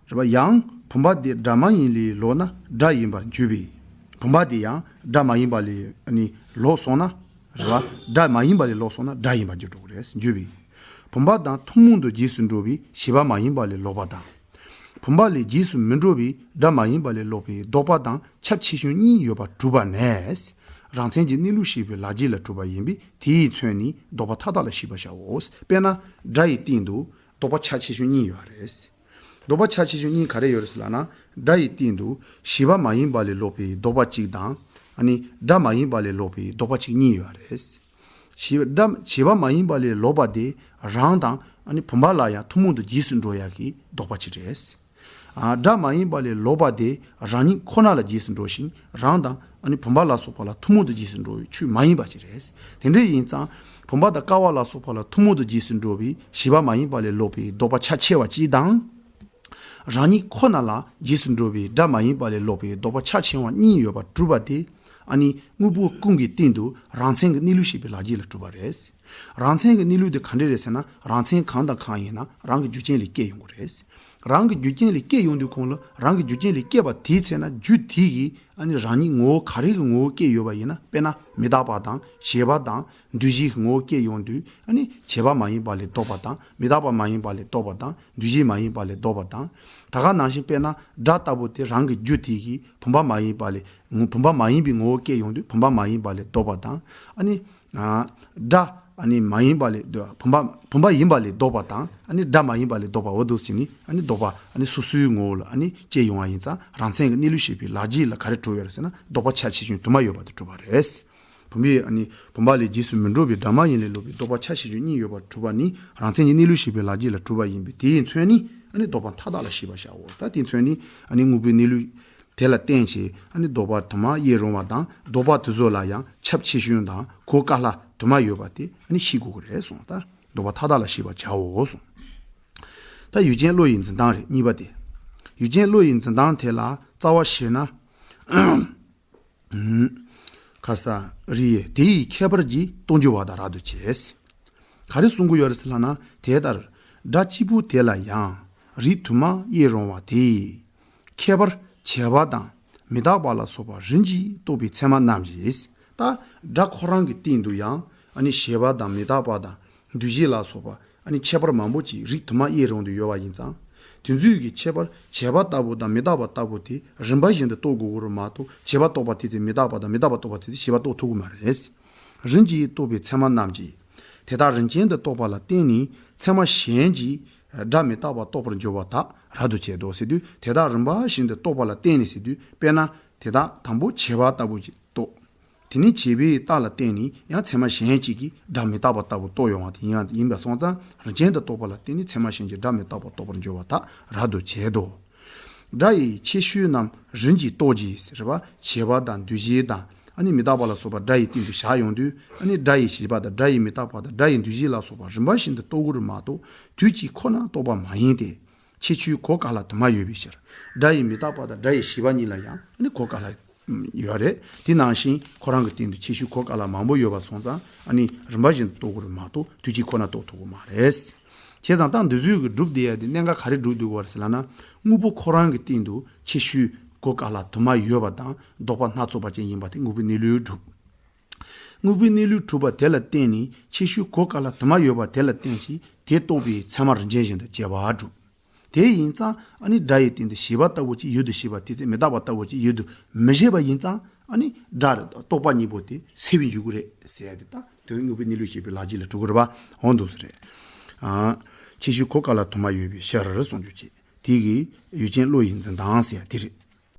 རེད་པ། ཡང་བུམ་པ་དེ་སྒྲ་མ་ཡིན་ལས་ལོག་ན་སྒྲ་ཡིན་པར་འགྱུར་བས། བུམ་པ་དེ་ཡང་སྒྲ་མ་ཡིན་པ་ལས་ནི་ལོག་སོང་ན། རེད་པ། སྒྲ་མ་ཡིན་པ་ལས་ལོག་སོང་ན་སྒྲ་ཡིན་པར་འགྱུར་འགྲོ་གི་རེད། འགྱུར་བས། བུམ་པ་དང་ཐུན་མོང་དུ་རྗེས་སུ་འགྲོ་བའི་བྱས་པ་མ་ཡིན་པ་ལས་ལོག་པ་དང་། བུམ་པ་ལས་རྗེས་སུ་མི་འགྲོ་བའི་སྒྲ་མ་ཡིན་པ་ལས་ལོག་པའི་ལྡོག་པ་དང་ཁྱབ་ཆེ་ཆུང་གཉིས་ཡོད་པར་གྲུབ་པ་ནས། རང་མཚན་གྱི་གནས་ལུགས་ཤེས་པའི་ལག་རྗེས་ལ་གྲུབ་པ་ཡིན་པས་དེས་མཚོན་ནས་ལྡོག་པ་མཐའ་དག་ལ་ཤེས་པར་བྱའོ། དཔེར་ན་སྒྲ་ཡི་སྟེང་དུ་ལྡོག་པ་ཁྱབ་ཆེ་ཆུང་གཉིས་ཡོད་རེད། ལྡོག་པ་ཁྱབ་ཆེ་ཆུང་གཉིས་ག་རེ་ཡོད་རེད་ཟེར་ལབ་ན། སྒྲ་ཡི་སྟེང་དུ་བྱས་པ་མ་ཡིན་པ་ལས་ལོག་པའི་ལྡོག་པ་གཅིག་དང་། ཨ་ནི་སྒྲ་མ་ཡིན་པ་ལས་ལོག་པའི་ལྡོག་པ་གཅིག་གཉིས་ཡོད་རེད། བྱས་སྒྲ་བྱས་པ་མ་ཡིན་པ་ལས་ལོག་པ་དེ་རང་དང་ཨ་ནི་བུམ་པ་ལ་ཡང་ཐུན་མོང་དུ་རྗེས་སུ་འགྲོ་ཡག་གི་ལྡོག་པ་གཅིག་རེད། ཨ། སྒྲ་མ་ཡིན་པ་ལས་ལོག་པ་དེ་རང་ཉིད་ཁོ་ན་ལ་རྗེས་སུ་འགྲོ་ཞིང་རང་དང་ཨ་ནི་བུམ་པ་ལ་སོགས་པ་ལ་ཐུན་མོང་དུ་རྗེས་སུ་འགྲོ་བའི་ཆོས་མ་ཡིན་པ་ཅིག་རེད། དེ་འདྲ་ཡིན་ཙང་བུམ་པ་དང་ཀ་བ་ལ་སོགས་པ་ལ་ཐུན་མོང་དུ་རྗེས་སུ་འགྲོ་བའི་བྱས་པ་མ་ཡིན་པ་ལས་ལོག་པའི་ལྡོག་པ་ཁྱབ་ཆེ་བ་གཅིག་དང་། རང་ཉིད་ཁོ་ན་ལ་རྗེས་སུ་འགྲོ་བའི་སྒྲ་མ་ཡིན་པ་ལས་ལོག་པའི་ལྡོག་པ་ཁྱབ་ཆེ་བ་གཉིས་ཡོད་པར་གྲུབ་པ་དེ་ཨ་ནི་དངོས་པོ་ཀུན་གྱི་སྟེང་དུ་རང་མཚན་གྱི་གནས་ལུགས་ཤེས་པའི་ལག་རྗེས་ལ་གྲུབ་པ་རེད། རང་མཚན་གྱི་གནས་ལུགས་དེ་ག་འདྲ་རེད་ཟེར་ན། རང་མཚན་གང་དང་གང་ཡིན་ན་རང་གི་རྒྱུ་རྐྱེན་ལས་སྐྱེས་ཡོང་གི་རེད། རང་གི་རྒྱུ་རྐྱེན་ལས་སྐྱེས་ཡོང་དུས་ཁོང་ལ་རང་གི་རྒྱུ་རྐྱེན་ལས་སྐྱེས་པ་དེའི་ཚེ་ན་རྒྱུ་དེ་གིས་ཨ་ནི་རང་ཉིད་ངོ་བོ་ག་རེ་གི་ངོ་བོ་སྐྱེས་ཡོད་པ་ཡིན་ན། དཔེར་ན་མི་རྟག་པ་དང་བྱས་པ་དང་འདུས་བྱས་ཀྱི་ངོ་བོ་སྐྱེས་ཡོང་དུས་ཨ་ནི་བྱས་པ་མ་ཡིན་པ་ལས་ལྡོག་པ་དང་། མི་རྟག་པ་མ་ཡིན་པ་ལས་ལྡོག་པ་དང་། འདུས་བྱས་མ་ཡིན་པ་ལས་ལྡོག་པ་དང་། ད་ག་ནང་བཞིན་དཔེར་ན་སྒྲ་ལྟ་བུ་དེ་རང་གི་རྒྱུ་དེ་གིས་བུམ་པ་མ་ཡིན་པ་ལས་ངོ་བུམ་པ་མ་ཡིན་པའི་ངོ་བོ་སྐྱེས་ཡོང་དུས་བུམ་པ་མ་ཡིན་པ་ལས་ལྡོག་པ་དང་། ཨ་ནི། ཨ། སྒྲ་ཨ་ནི་མ་ཡིན་པ་ལས་བུམ་པ་བུམ་པ་ཡིན་པ་ལས་ལྡོག་པ་དང་། ཨ་ནི་སྒྲ་མ་ཡིན་པ་ལས་ལྡོག་པ། འོ་འདུག་ཟེར་ནི་ཨ་ནི་ལྡོག་པ་ཨ་ནི་སོ་སོའི་ངོ་བོ་ལ་ཨ་ནི་སྐྱེས་ཡོང་བ་ཡིན་ཙང་། རང་མཚན་གྱི་གནས་ལུགས་ཤེས་པའི་ལག་རྗེས་ལ་ག་རེ་གྲུབ་ཡོད་རེད་ཟེར་ན། ལྡོག་པ་ཁྱབ་ཆེ་ཆུང་དུ་མ་ཡོད་པ་དེ་གྲུབ་པ་རེད། བུམ་པའི་ཨ་ནི་བུམ་པ་ལས་རྗེས་སུ་མི་འགྲོ་བའི་སྒྲ་མ་ཡིན་ལས་ལོག་པའི་ལྡོག་པ་ཁྱབ་ཆེ་ཆུང་གཉིས་ཡོད་པར་གྲུབ་པ་ནི་རང་མཚན་གྱི་གནས་ལུགས་ཤེས་པའི་ལག་རྗེས་ལ་གྲུབ་པ་ཡིན་པས་དེས་མཚོན་ནི་ཨ་ནི་ལྡོག་པ་མཐའ་དག་ལ་ཤེས་པར་བྱའོ། ད་དེས་མཚོན་ནི་ཨ་ནི་དངོས་པོའི་གནས་ལུགས་ དེ་ལ་བརྟེན་བྱས་ཨ་ནི་ལྡོག་པ་དུ་མ་དབྱེ་རུང་བ་དང་ལྡོག་པ་དེ་ཚོ་ལ་ཡང་ཁྱབ་ཆེ་ཆུང་དང་གོ་དཀའ་སླ་དུ་མ་ཡོད་པ་དེ་ཨ་ནི་ཤེས་དགོས་ཀྱི་རེད་གསུངས། ད་ལྡོག་པ་མཐའ་དག་ལ་ཤེས་པར་བྱའོ་གསུངས། ད་ཡུལ་ཅན་བློ་ཡི་འཛིན་སྟངས་རེད་གཉིས་པ་དེ། ཡུལ་ཅན་བློ་ཡི་འཛིན་སྟངས་དེ་ལ་རྩ་བ་བཤད་ན། ཁར་ས་རི་ཡེ་དེ་ཡི་ཁྱད་པར་གྱིས་རྟོགས་འགྱུར་བ་དང་རབ་ཏུ་བྱེད། ག་རེ་གསུང་གི་ཡོད་རེད་ཟེར་ལབ་ན། དེ་ལྟར་སྒྲ་གཅིག་པུ་དེ་ལ་ཡང་རིགས་དུ་མ་དབྱེ་རུང་བ་དེ་ཡི་ཁྱད་པར་བྱས་པ་དང་མི་རྟག་པ་ལ་སོགས་པ་རིམ་གྱིས་རྟོགས་པའི་ཚད་མ་རྣམས་ཀྱིས། ད་སྒྲ་ཁོ་རང་གི་སྟེང་དུ་ཡང་ཨ་ནི་བྱས་པ་དང་མི་རྟག་པ་དང་འདུ་བྱེད་ལ་སོགས་པ་ཨ་ནི་ཁྱད་པར་མང་པོ་ཅིག་རིགས་དུ་མ་དབྱེ་རུང་དུ་ཡོད་པ་ཡིན་ཙང་། དེ་ཚོའི་གི་ཁྱད་པར་བྱས་པ་ལྟ་བུ་དང་མི་རྟག་པ་ལྟ་བུ་དེ་རིམ་པ་བཞིན་དུ་རྟོགས་དགོས་ཀྱི་རེད་མ་གཏོགས་བྱས་པ་རྟོགས་པ་དེ་ཚེ་མི་རྟག་པ་དང་མི་རྟག་པ་རྟོགས་པ་དེ་ཚེ་བྱས་པ་རྟོགས་ཐུབ་ཀྱི་མ་རེད། རིམ་གྱིས་རྟོགས་པའི་ཚད་མ་རྣམས་ཀྱིས། དེ་དག་རིམ་ཅན་དུ་རྟོགས་པ་ལ་བརྟེན་ནས་ཚད་མ་གཞན་གྱིས་སྒྲ་མི་རྟག་པ་རྟོགས་པར་འགྱུར་བ་དག་རབ་ཏུ་བྱེད་དོ་ཟེར་དུས། དེ་དག་རིམ་པ་བཞིན་དུ་རྟོགས་པ་ལ་བརྟེན་ནས་ཟེར་དུས། དཔེར་ན་དེ་དག་དང་པོ་བྱས་པ་ལྟ་བུ་ཅིག་རྟོགས། དེ་ནས་བྱས་པའི་རྟགས་ལ་བརྟེན་ནས་ཡང་ཚད་མ་གཞན་གཅིག་གིས་སྒྲ་མི་རྟག་པ་ལྟ་བུ་རྟོགས་ཡོང་བ་དེ་ཡིན་ཡང་ཡིན་པ་སོང་ཙང་། རིམ་ཅན་དུ་རྟོགས་པ་ལ་བརྟེན་ནས་ཚད་མ་གཞན་གྱིས་སྒྲ་མི་རྟག་པ་རྟོགས་པར་འགྱུར་བ་དག་རབ་ཏུ་བྱེད་དོ། སྒྲ་ཡི་ཁྱད་ཆོས་རྣམས་རིམ་གྱིས་རྟོགས་ཀྱི་ཟེར་བ། བྱས་པ་དང་འདུ་བྱེད་དང་ཨ་ནི་མི་རྟག་པ་ལ་སོགས་པ་སྒྲ་ཡི་སྟེང་དུ་བཞག་ཡོང་དུས། ཨ་ནི་སྒྲ་ཡི་བྱས་པ་དང་སྒྲ་ཡི་མི་རྟག་པ་དང་སྒྲ་ཡི་འདུ་བྱེད་ལ་སོགས་པ་རིམ་པ་བཞིན་དུ་རྟོགས་དགོས་རེད་མ་གཏོགས་དུས་གཅིག་ཁོ་ན་རྟོགས་པ་མ་ཡིན་ཏེ། ཁྱད་ཆོས་གོ་དཀའ་སླ་དུ་མ་ཡོད་པའི་ཕྱིར། སྒྲ་ཡི་མི་རྟག་པ་དང་སྒྲ་ཡི་བྱས་པ་གཉིས་ལ་ཡང་ཨ་ནི་གོ་དཀའ་སླ་ཡོད་རེད། དེ་ནང་བཞིན་ཁོ་རང་གི་སྟེང་དུ་ཁྱད་ཆོས་གོ་དཀའ་སླ་མང་པོ་ཡོད་པ་སོང་ཙང་ཨ་ནི་རིམ་པ་བཞིན་དུ་རྟོགས་དགོས་རེད་མ་གཏོགས་དུས་གཅིག་ཁོ་ན་རྟོགས་ཐུབ་ཀྱི་མ་རེད། བྱས་ཙང་ད་འདི་ཚོའི་གི་སྒྲུབ་བསྡད་ཡ་དེ་གནད་འགག་ག་རེ་སྒྲུབ་སྡོད་དགོས་རེད་ཟེར་ལབ་ན། དངོས་པོ་ཁོ་རང་གི་སྟེང་དུ་ཁྱད་ཆོས་གོ་དཀའ་སླ་དུ་མ་ཡོད་པ་དང་ལྡོག་པ་སྣ་ཚོགས་པ་ཅན་ཡིན་པ་དེ་དངོས་པོའི་གནས་ལུགས་སྒྲུབ། དངོས་པོའི་གནས་ལུགས་གྲུབ་པ་དེ་ལ་བརྟེན་ནས་ཁྱད་ཆོས་གོ་དཀའ་སླ་དུ་མ་ཡོད་པ་དེ་ལ་བརྟེན་ཞིང་དེ་རྟོགས་པའི་ཚད་མ་རིམ་ཅན་བཞིན་དུ་བྱས་པ་སྒྲུབ། དེ་ཡིན་ཙང་ཨ་ནི་སྒྲ་ཡི་སྟེང་དུ་བྱས་པ་ལྟ་བུ་ཅིག་ཡུལ་དུ་བྱས་པ་དེ་ཚེ་མི་རྟག་པ་ལྟ་བུ་ཅིག་ཡུལ་དུ་མི་བྱེད་པ་ཡིན་ཙང་ཨ་ནི་སྒྲ་རྟོག་པ་གཉིས་པོ་དེ་སེལ་བའི་འཇུག་གི་རེད་ཟེར་ཡ་དེ་ད་དོན་དངོས་པོའི་གནས་ལུགས་ཤེས་པའི་ལག་རྗེས་ལ་གྲུབ་ཀྱི་རེད་པ། འོ་འདུག་ཟེར་རེད། ཨ། ཁྱད་ཆོས་གོ་དཀའ་སླ་དུ་མ་ཡོད་པའི་ཕྱིར་གསུངས་རྒྱུ་བྱེད། དེ་གི་ཡུལ་ཅན་བློ་ཡི་འཛིན་སྟངས་ཟེར་ཡ་དེ་རེད།